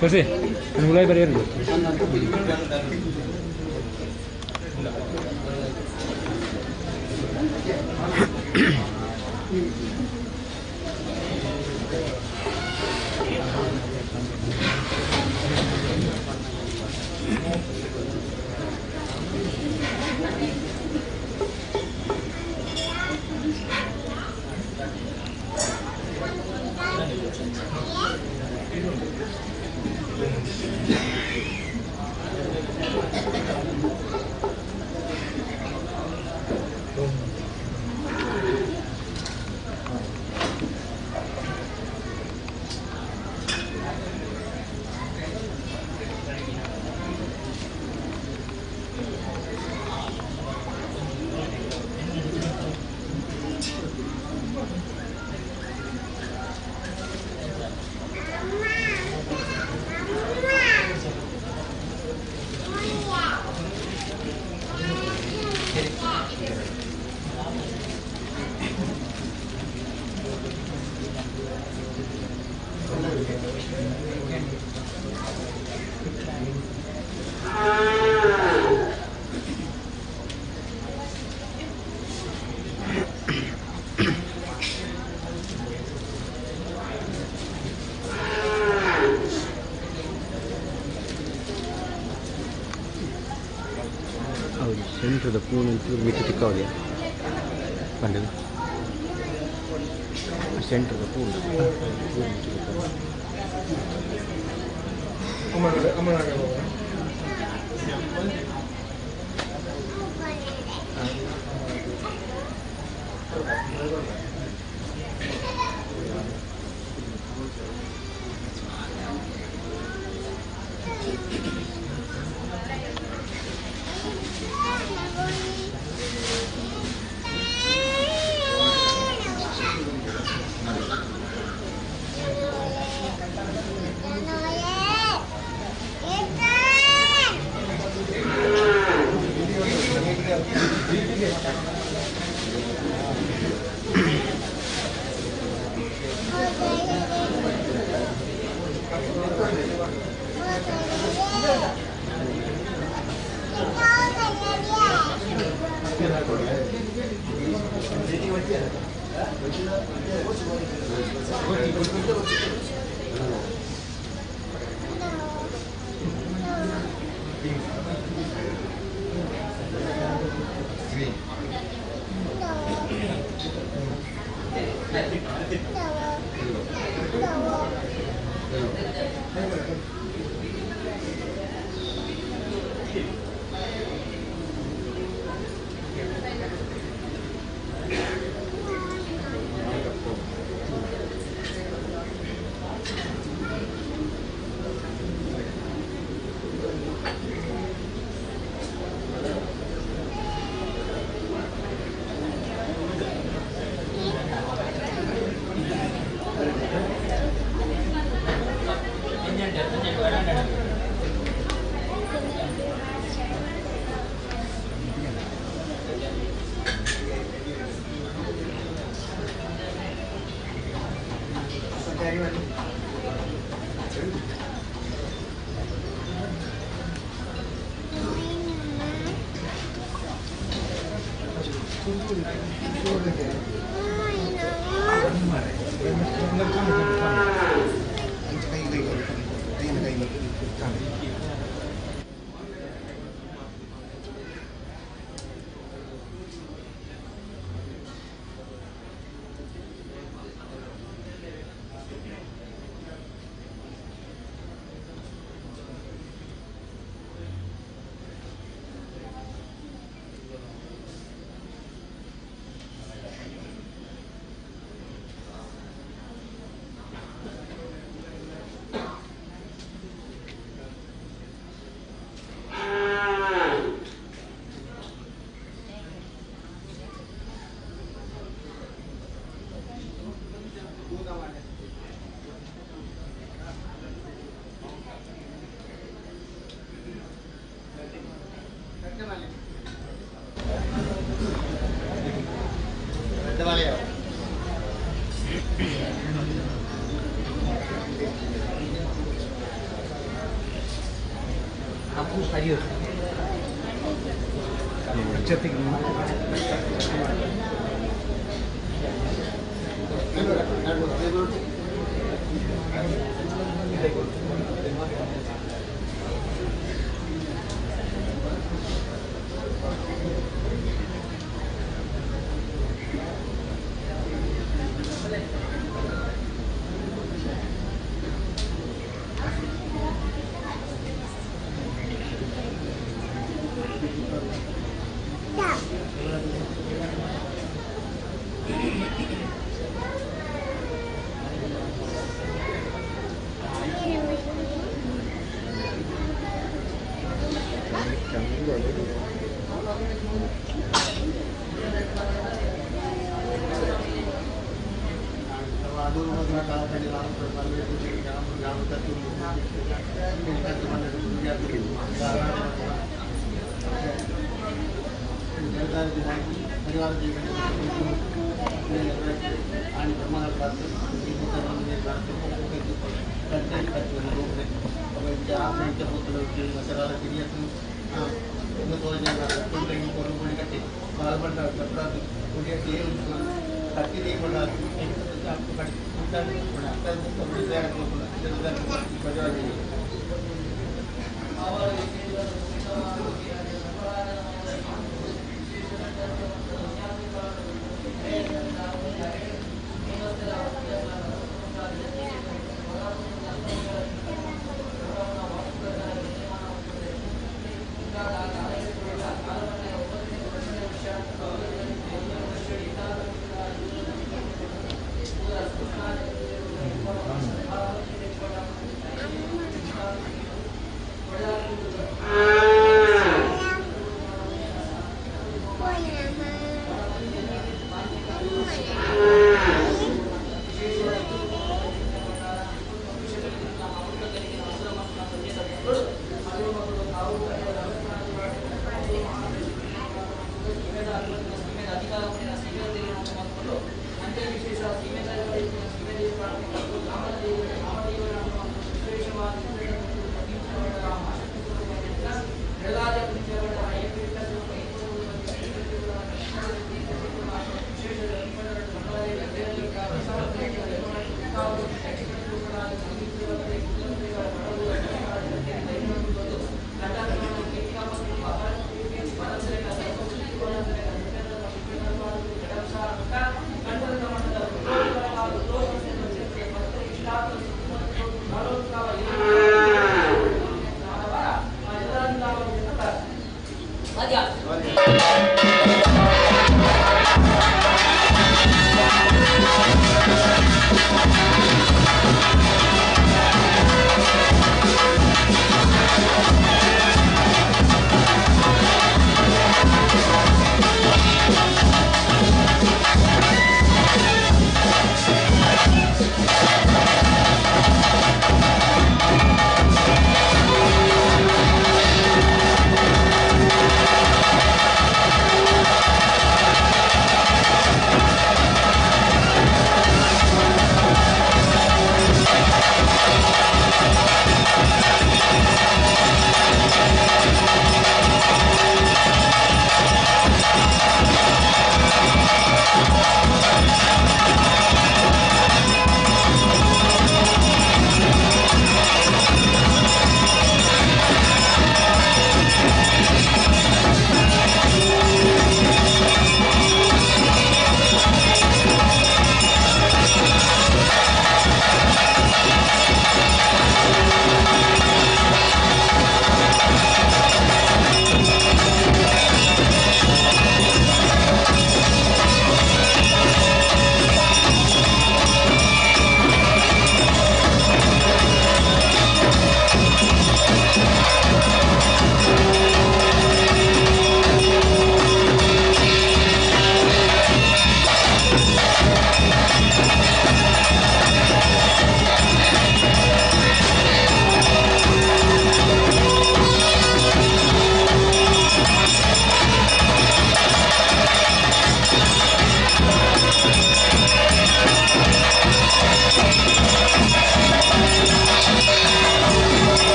Così, non volevi vedere. ಸೆಂಟರ್ದ ಪೂನು ಮಿತ್ತ್ ತಿಕ್ಕಾವೊಲಿ ಪಂಡುದು ಸೆಂಟರ್ದ ಪೂನು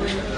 ಗ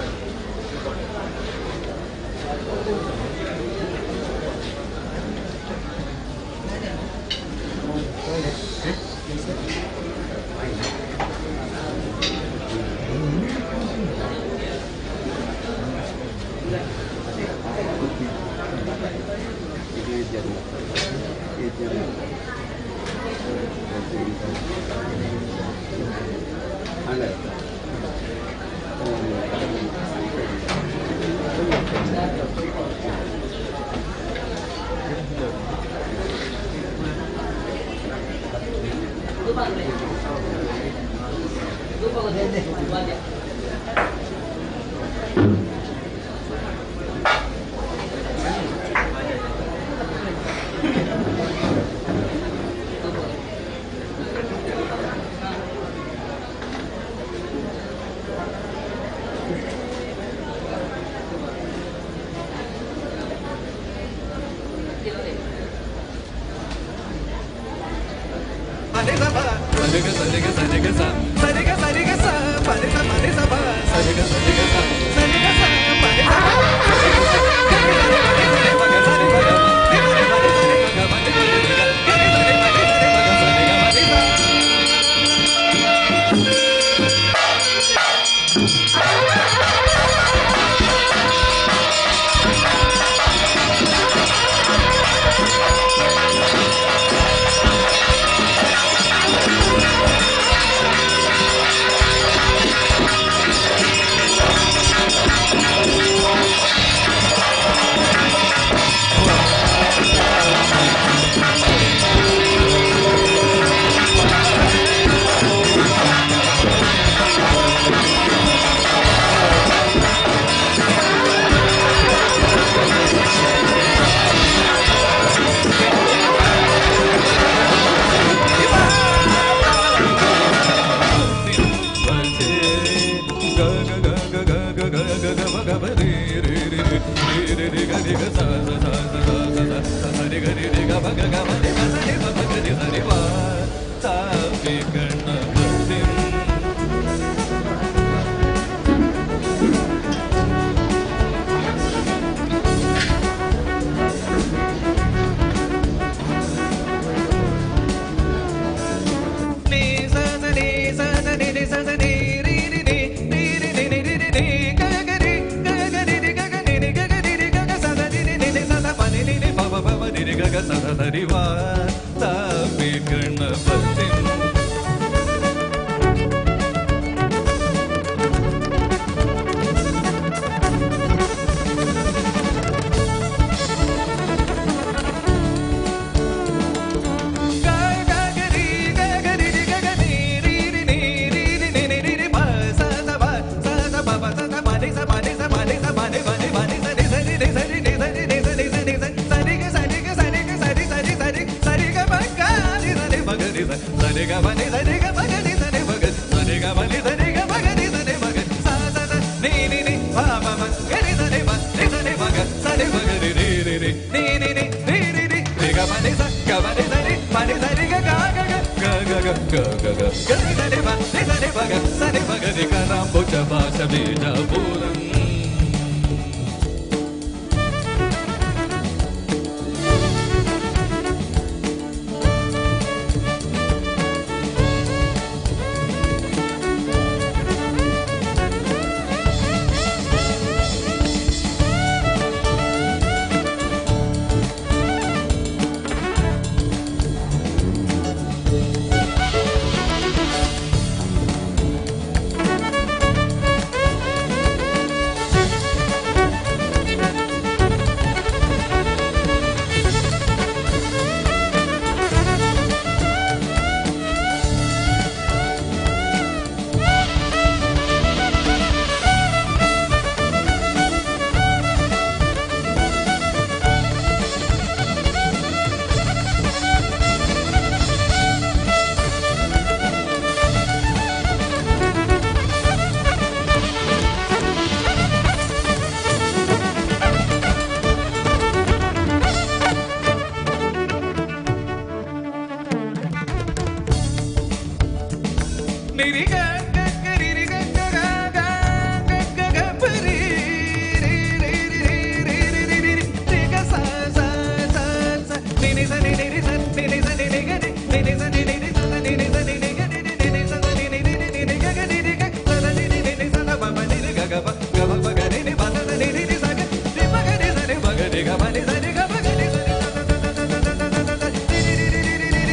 ಗ ಪ ಗ ಪ ಪ ಗ ರಿ ನಿ ಪ ಸ ಸ ನಿ ನಿ ನಿ ಸ ಗ ರಿ ಪ ಗ ರಿ ಸ ರಿ ಪ ಗ ರಿ ಗ ಪ ನಿ ಸ ರಿ ಗ ಪ ಗ ನಿ ಸ ರಿ ಸ ಸ ಸ ಸ ಸ ಸ ಸ ಸ ರಿ ರಿ ರಿ ರಿ ರಿ ರಿ ರಿ ರಿ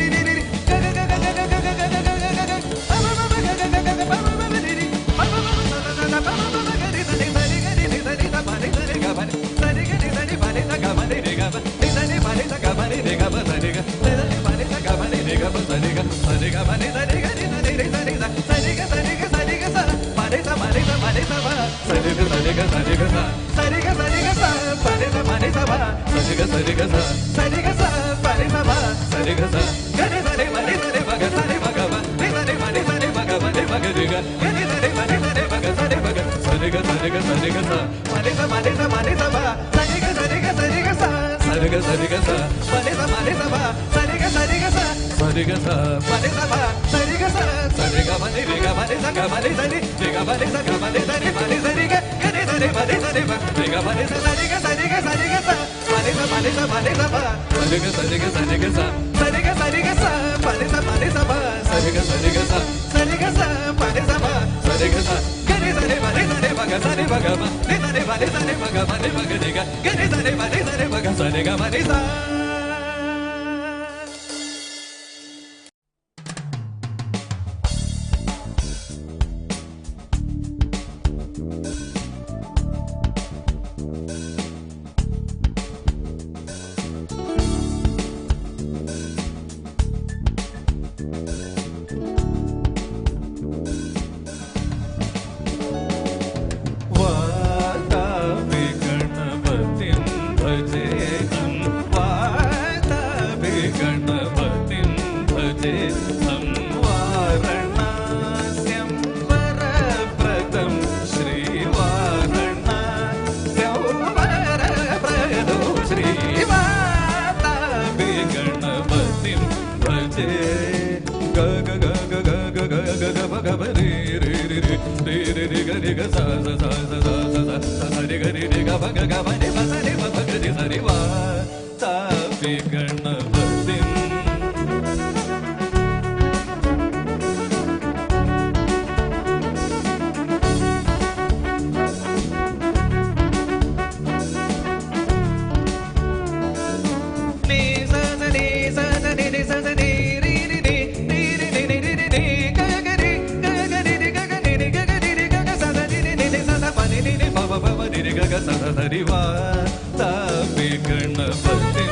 ರಿ ರಿ ರಿ ಗ ಗ ಗ ಗ ಗ ಗ ಗ ಗ ಗ ಗ ಗ ಗ ಪ ಪ ಪ ಗ ಗ ಗ ಗ ಗ ಪ ಪ ಪ ರಿ ರಿ ಪ ಪ ಪ ಸ ಸ ಸ ಪ ಪ ಪ ಗ ರಿ ಸ ನಿ ಸ ರಿ ಗ ರಿ ನಿ ಸ ರಿ ಸ ಪ ನಿ ಸ ರಿ ಗ ಪ ನಿ ಸ ರಿ ಗ ನಿ ಸ ನಿ ಪ ನಿ ಸ ಗ ಮ ನಿ ರಿ ಗ ಪ ನಿ ಸ ನಿ ಪ ನಿ ಸ ಗ ಮ ನಿ ರಿ ಗ ಪ ಸ ರಿ ಗ ಸ ನಿ ಪ ನಿ ಸ ಗ ಮ ನಿ ರಿ ಗ ಪ ಸ ರಿ ಗ ಸ ರಿ ಗ ಪ ನಿ ಸ ರಿ ಗ ನಿ ಸ ನಿ ರಿ ಸ ನಿ ಸ ಸ ರಿ ಗ ಸ ರಿ ಗ ಸ ರಿ ಗ ಸ ಪ ನಿ ಸ ಪ ನಿ ಸ ಪ ನಿ ಸ ಪ ಸ ರಿ ಗ ಸ ರಿ ಗ ಸ ರಿ ಗ ಸ ಸ ರಿ ಗ ಸ ರಿ ಗ ಸ ಪ ನಿ ಸ ಪ ನಿ ಸ ಪ ಸ ರಿ ಗ ಸ ರಿ ಗ ಸ ಸ ರಿ ಗ ಸ ಪ ನಿ ಸ ಪ ಸ ರಿ ಗ ಸ ಗ ನಿ ಸ ರಿ ಮ ನಿ ಸ ರಿ ಮ ಗ ಸ ರಿ ಮ ಗ ಪ ನಿ ಸ ರಿ ಮ ನಿ ಸ ರಿ ಮ ಗ ಪ ನಿ ಮ ಗ ರಿ ಗ ಗ ನಿ ಸ ರಿ ಮ ನಿ ಸ ರಿ ಮ ಗ ಸ ರಿ ಮ ಗ ಸ ರಿ ಗ ಸ ರಿ ಗ ಸ ರಿ ಗ ಸ ಪ ನಿ ಸ ಪ ನಿ ಸ ಪ ನಿ ಸ ಪ ಸ ರಿ ಗ ಸ ರಿ ಗ ಸ ರಿ ಗ ಸ ಸ ರಿ ಗ ಸ ರಿ ಗ ಸ ಪ ನಿ ಸ ಪ ನಿ ಸ ಪ ಸ ರಿ ಗ ಸ ರಿ ಗ ಸ ಸ ರಿ ಗ ಸ ಪ ನಿ ಸ ಪ ಸ ರಿ ಗ ಸ ಸ ರಿ ಗ ಪ ನಿ ರಿ ಗ ಪ ನಿ ಸ ಗ ಪ ನಿ ಸ ರಿ ರಿ ಗ ಪ ನಿ ಸ ಗ ಪ ನಿ ಸ ರಿ ಪ ನಿ ಸ ರಿ ಗ ಗ ನಿ ಸ ರಿ ಪ ನಿ ಸ ರಿ ಪ ರಿ ಗ ಪ ನಿ ಸ ಸ ರಿ ಗ ಸ ರಿ ಗ ಸ ರಿ ಗ ಸ ಪ ನಿ ಸ ಪ ನಿ ಸ ಪ ನಿ ಸ ಪ ಸ ರಿ ಗ ಸ ರಿ ಗ ಸ ರಿ ಗ ಸ ಸ ರಿ ಗ ಸ ರಿ ಗ ಸ ಪ ನಿ ಸ ಪ ನಿ ಸ ಪ ಸ ರಿ ಗ ಸ ರಿ ಗ ಸ ಸ ರಿ ಗ ಸ ಪ ನಿ ಸ ಪ ಸ ರಿ ಗ ಸ ಗ ನಿ ಸ ರಿ ಪ ನಿ ಸ ರಿ ಪ ಗ ಸ ರಿ ಪ ಗ ಪ ನಿ ಸ ರಿ ಪ ನಿ ಸ ರಿ ಪ ಗ ಪ ನಿ ಮ ಗ ರಿ ಗ ಗ ನಿ ಸ ರಿ ಪ ನಿ ಸ ರಿ ಪ ಗ ಸ ರಿ ಗ ಪ ನಿ ಸ. वातापि गणपतिं भजेऽहं वातापि गणपतिं भजेऽहं वारणास्यं वरप्रदं श्रीवारणास्यं वरप्रदं श्रीवातापि गणपतिं भजे ग ग ग ग ग ग ग ग ग प ग प रे रे रे रे रे रे रे ग रे ग सा सा सा सा सा सा सा सा सा रे ग रे रे ग प ग ग प रे प स रे प प ग रे स रे वा ता पि गणपतिं. ನಿ ಸ ಸ ನಿ ಸ ಸ ನಿ ನಿ ಸ ಸ ನಿ ರಿ ರಿ ನಿ ರಿ ರಿ ನಿ ನಿ ರಿ ರಿ ನಿ ಗ ಗ ರಿ ಗ ಗ ರಿ ರಿ ಗ ಗ ನಿ ನಿ ಗ ಗ ರಿ ರಿ ಗ ಗ ಸ ಸ ನಿ ನಿ ನಿ ನಿ ಸ ಸ ಪ ನಿ ನಿ ನಿ ಪ ಪ ಪ ಪ ನಿ ರಿ ಗ ಗ ಸ ಸ ಸ ರಿ ವಾ ತ ಪಿ ಗಣಪತಿಂ.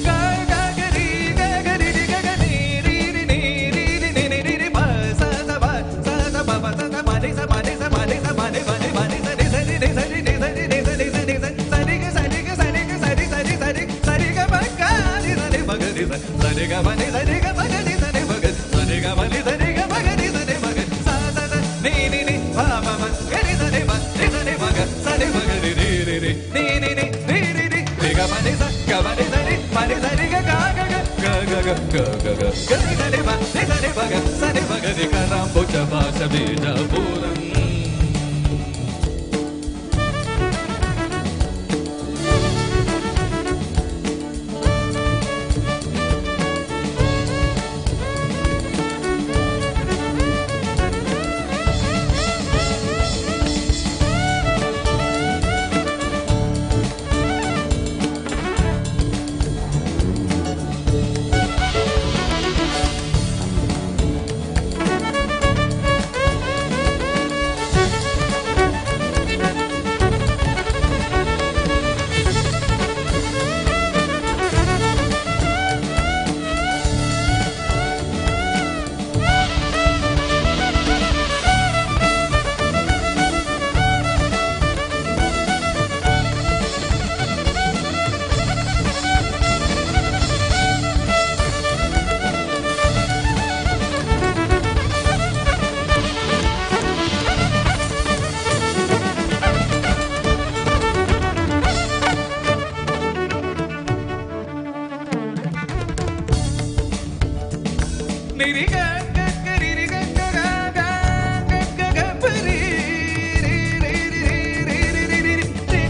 ಗ ಗ ಗ ರಿ ಗ ಗ ರಿ ರಿ ಗ ಗ ನಿ ರಿ ರಿ ನಿ ರಿ ರಿ ನಿ ನಿ ರಿ ರಿ ಪ ಸ ಸ ಪ ಸ ಸ ಪ ಪ ಸ ಸ ಪ ನಿ ಸ ಪ ನಿ ಸ ಪ ನಿ ಸ ಪ ನಿ ಪ ನಿ ಪ ನಿ ಸ ನಿ ಸ ರಿ ನಿ ಸ ರಿ ನಿ ಸ ರಿ ನಿ ಸ ನಿ ಸ ನಿ ಸ ಸ ರಿ ಗ ಸ ರಿ ಗ ಸ ರಿ ಗ ಸ ರಿ ಸ ರಿ ಸ ರಿ ಸ ರಿ ಗ ಪ ಗ ರಿ ಸ ರಿ ಮ ಗ ರಿ ಸ ಸ ರಿ ಗ ಪ ನಿ ಸ ರಿ ಗ ಪ ಗ ನಿ ಸ ರಿ ಮ ಗ ಸ ರಿ ಗ ಪ ನಿ ಸ ರಿ ಗ ಪ ಗ ನಿ ಸ ರಿ ಮ ಗ ಸ ಸ ಸ ನಿ ನಿ ನಿ ಪ ಪ ಪ ಗ ರಿ ಸ ರಿ ಪ ರಿ ಸ ರಿ ಮ ಗ ಸ ರಿ ಮ ಗ ರಿ ರಿ ರಿ ರಿ ನಿ ನಿ ನಿ ರಿ ರಿ ರಿ ರಿ ಗ ಪ ನಿ ಸ ಗ ಪ ನಿ ಸ ರಿ ಪ ನಿ ಸ ರಿ ಗ ಗ ಗ ಗ ಗ ಗ ಗ ಗ ಗ ಗ ಗ ರಿ ಸ ರಿ ಪ ರಿ ಸ ರಿ ಮ ಗ ಸ ರಿ ಮ ಗ ರಿ ಗ ರಾಂಬುಜ ಭಾಷ ಬೀಜಪುರಂ. ನಿ ರಿ ಗ ಗ ಗ ರಿ ರಿ ಗ ಗ ಗ ಗ ಗ ಗ ಗ ಪ ರಿ ರಿ ರಿ ರಿ ರಿ ರಿ ರಿ ರಿ ರಿ ರಿ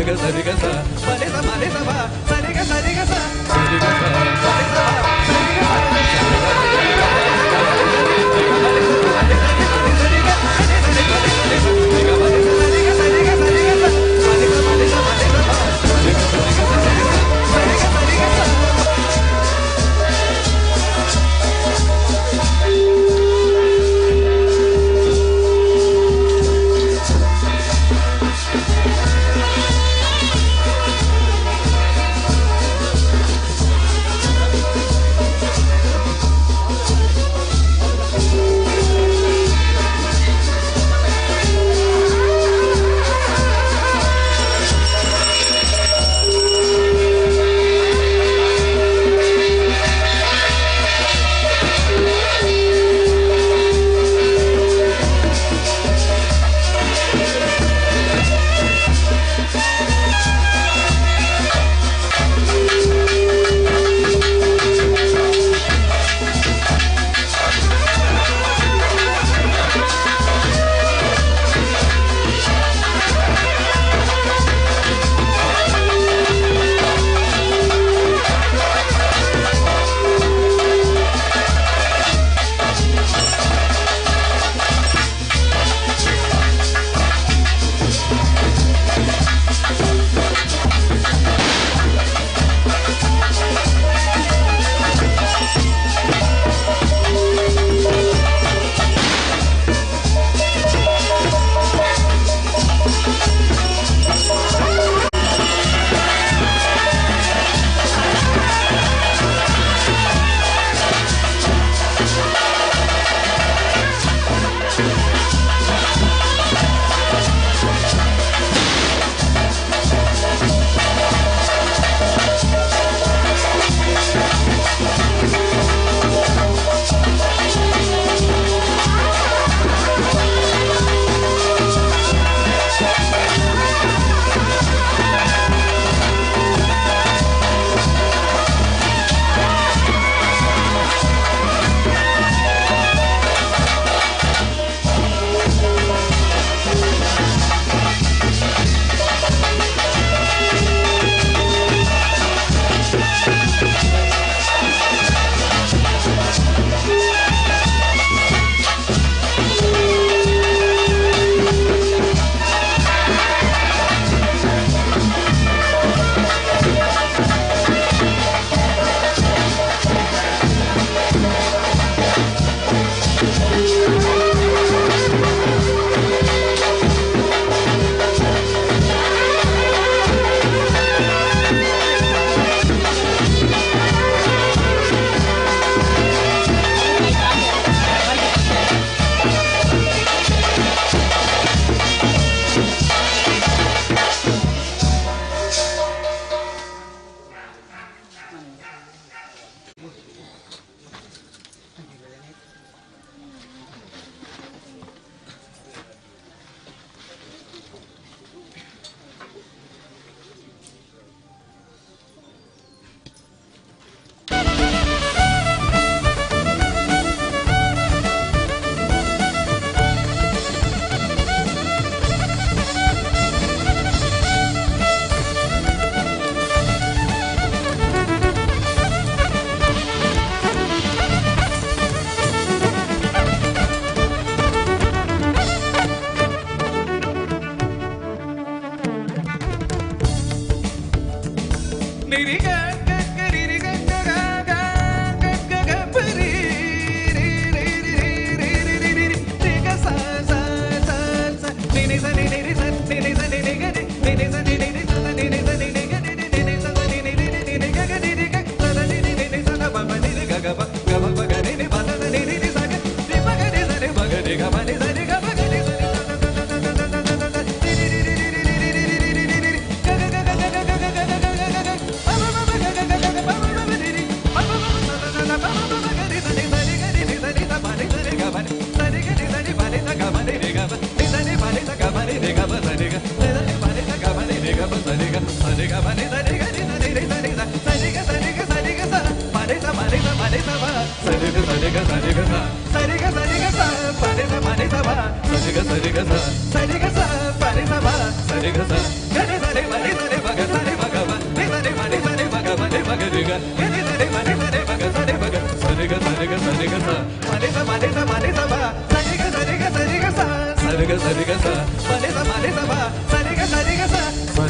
Sari ga sa,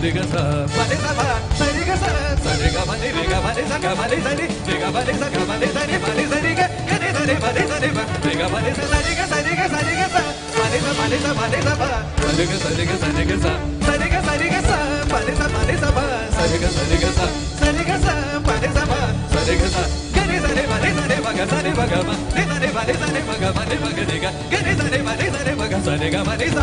ಸರಿ ಗ ಸ ಪ ನಿ ಸ ಪ ಸರಿ ಗ ಸ ಸರಿ ಗ ಮ ನಿ ರಿ ಗ ಮ ನಿ ಸ ಗ ಮ ನಿ ಸ ನಿ ರಿ ಗ ಮ ನಿ ಸ ಗ ಮ ನಿ ಸ ನಿ ಮ ನಿ ಸ ರಿ ಗ ಗ ನಿ ಸ ನಿ ಮ ನಿ ಸ ನಿ ಮ ರಿ ಗ ಮ ನಿ ಸ ಸ ರಿ ಗ ಸ ರಿ ಗ ಸ ರಿ ಗ ಸ ಮ ನಿ ಸ ಮ ನಿ ಸ ಮ ನಿ ಸ ಪ ಸರಿ ಗ ಸರಿ ಗ ಸರಿ ಗ ಸ ಸರಿ ಗ ಸರಿ ಗ ಸ ಪ ನಿ ಸ ಮ ನಿ ಸ ಪ ಸರಿ ಗ ಸರಿ ಗ ಸ ಸರಿ ಗ ಸ ಪ ನಿ ಸ ಪ ಸರಿ ಗ ಸ ಗ ನಿ ಸ ನಿ ಮ ನಿ ಸ ನಿ ಮ ಗ ಸ ನಿ ಮ ಗ ಮ ನಿ ಸ ನಿ ಮ ನಿ ಸ ನಿ ಮ ಗ ಮ ನಿ ಮ ಗ ನಿ ಗ ಗ ನಿ ಸ ನಿ ಮ ನಿ ಸ ನಿ ಮ ಗ ಸ ನಿ ಗ ಮ ನಿ ಸ.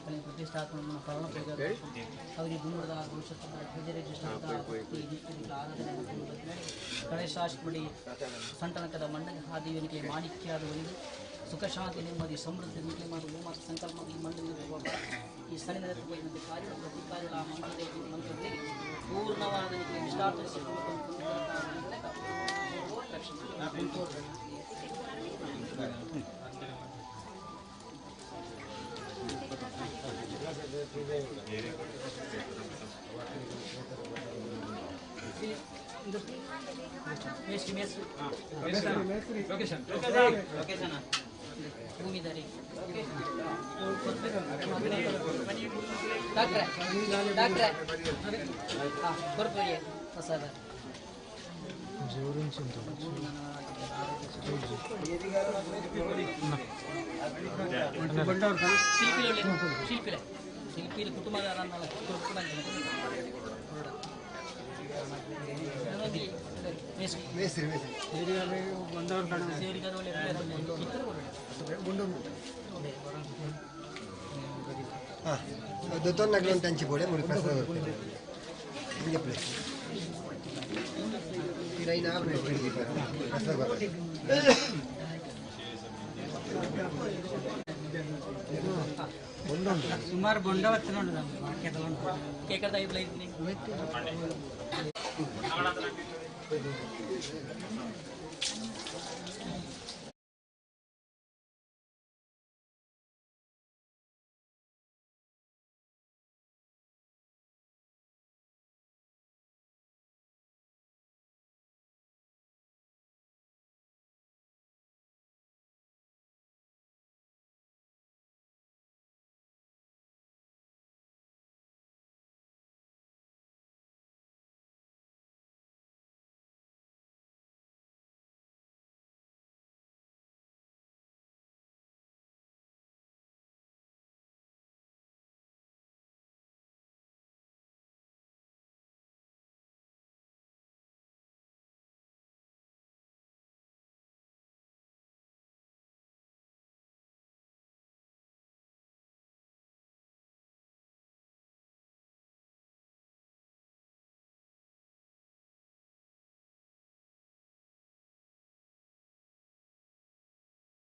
ಪ್ರತಿಷ್ಠಾಪನೆ ಪರಣ ಪೂಜೆ ಅವರಿಗೆ ಗುಮ್ಮದ ಆರಾಧನೆ ಗಣೇಶಾಷ್ಟಮಿ ಸಂಟನಕದ ಮಂಡಗ ಆ ದೇವನಿಗೆ ಮಾಣಿಕ್ಯಾದ ಒಂದು ಸುಖ ಶಾಂತಿ ನೆಮ್ಮದಿ ಸಮೃದ್ಧಿ ನಿಖಲೆ ಮಾಡಿ ಓಮಾತ ಸಂಕಲ್ಪ ಈ ಮಂಡಲದ ಈ ಸಣ್ಣ ಕಾರ್ಯ ಪ್ರತಿ ಕಾರ್ಯ ಆ ಮಂತ್ರದ ಮಂತ್ರದಲ್ಲಿ ಪೂರ್ಣವಾದ ನಿಖಲೆ ಇಷ್ಟಾರ್ಥ ಭೂಮಿದಾರಿ ಡಾಕ್ಟ್ರೆ ಡಾಕ್ಟ್ರೆ ಹಾಂ ಕೊರ್ಪುಗೆ ಪ್ರಸಾದ ಶಿಲ್ಪಿಲೆ ಶಿಲ್ಪಿಲೆ ಶಿಲ್ಪಿಲಿ ಕುಟುಂಬದ ದೊತ್ತೊನ್ನಗ್ಲು ಅಂತ ಹಂಚಿ ಬೋಡೆ ಮೂರು ಪ್ರಸಾದ ಹಿಂಗೆ ಪ್ಲೇಸ್ ಪ್ರಸಾದ. ಸುಮಾರು ಬೊಂಡ ಕೇಕರ್ದ ಐದು.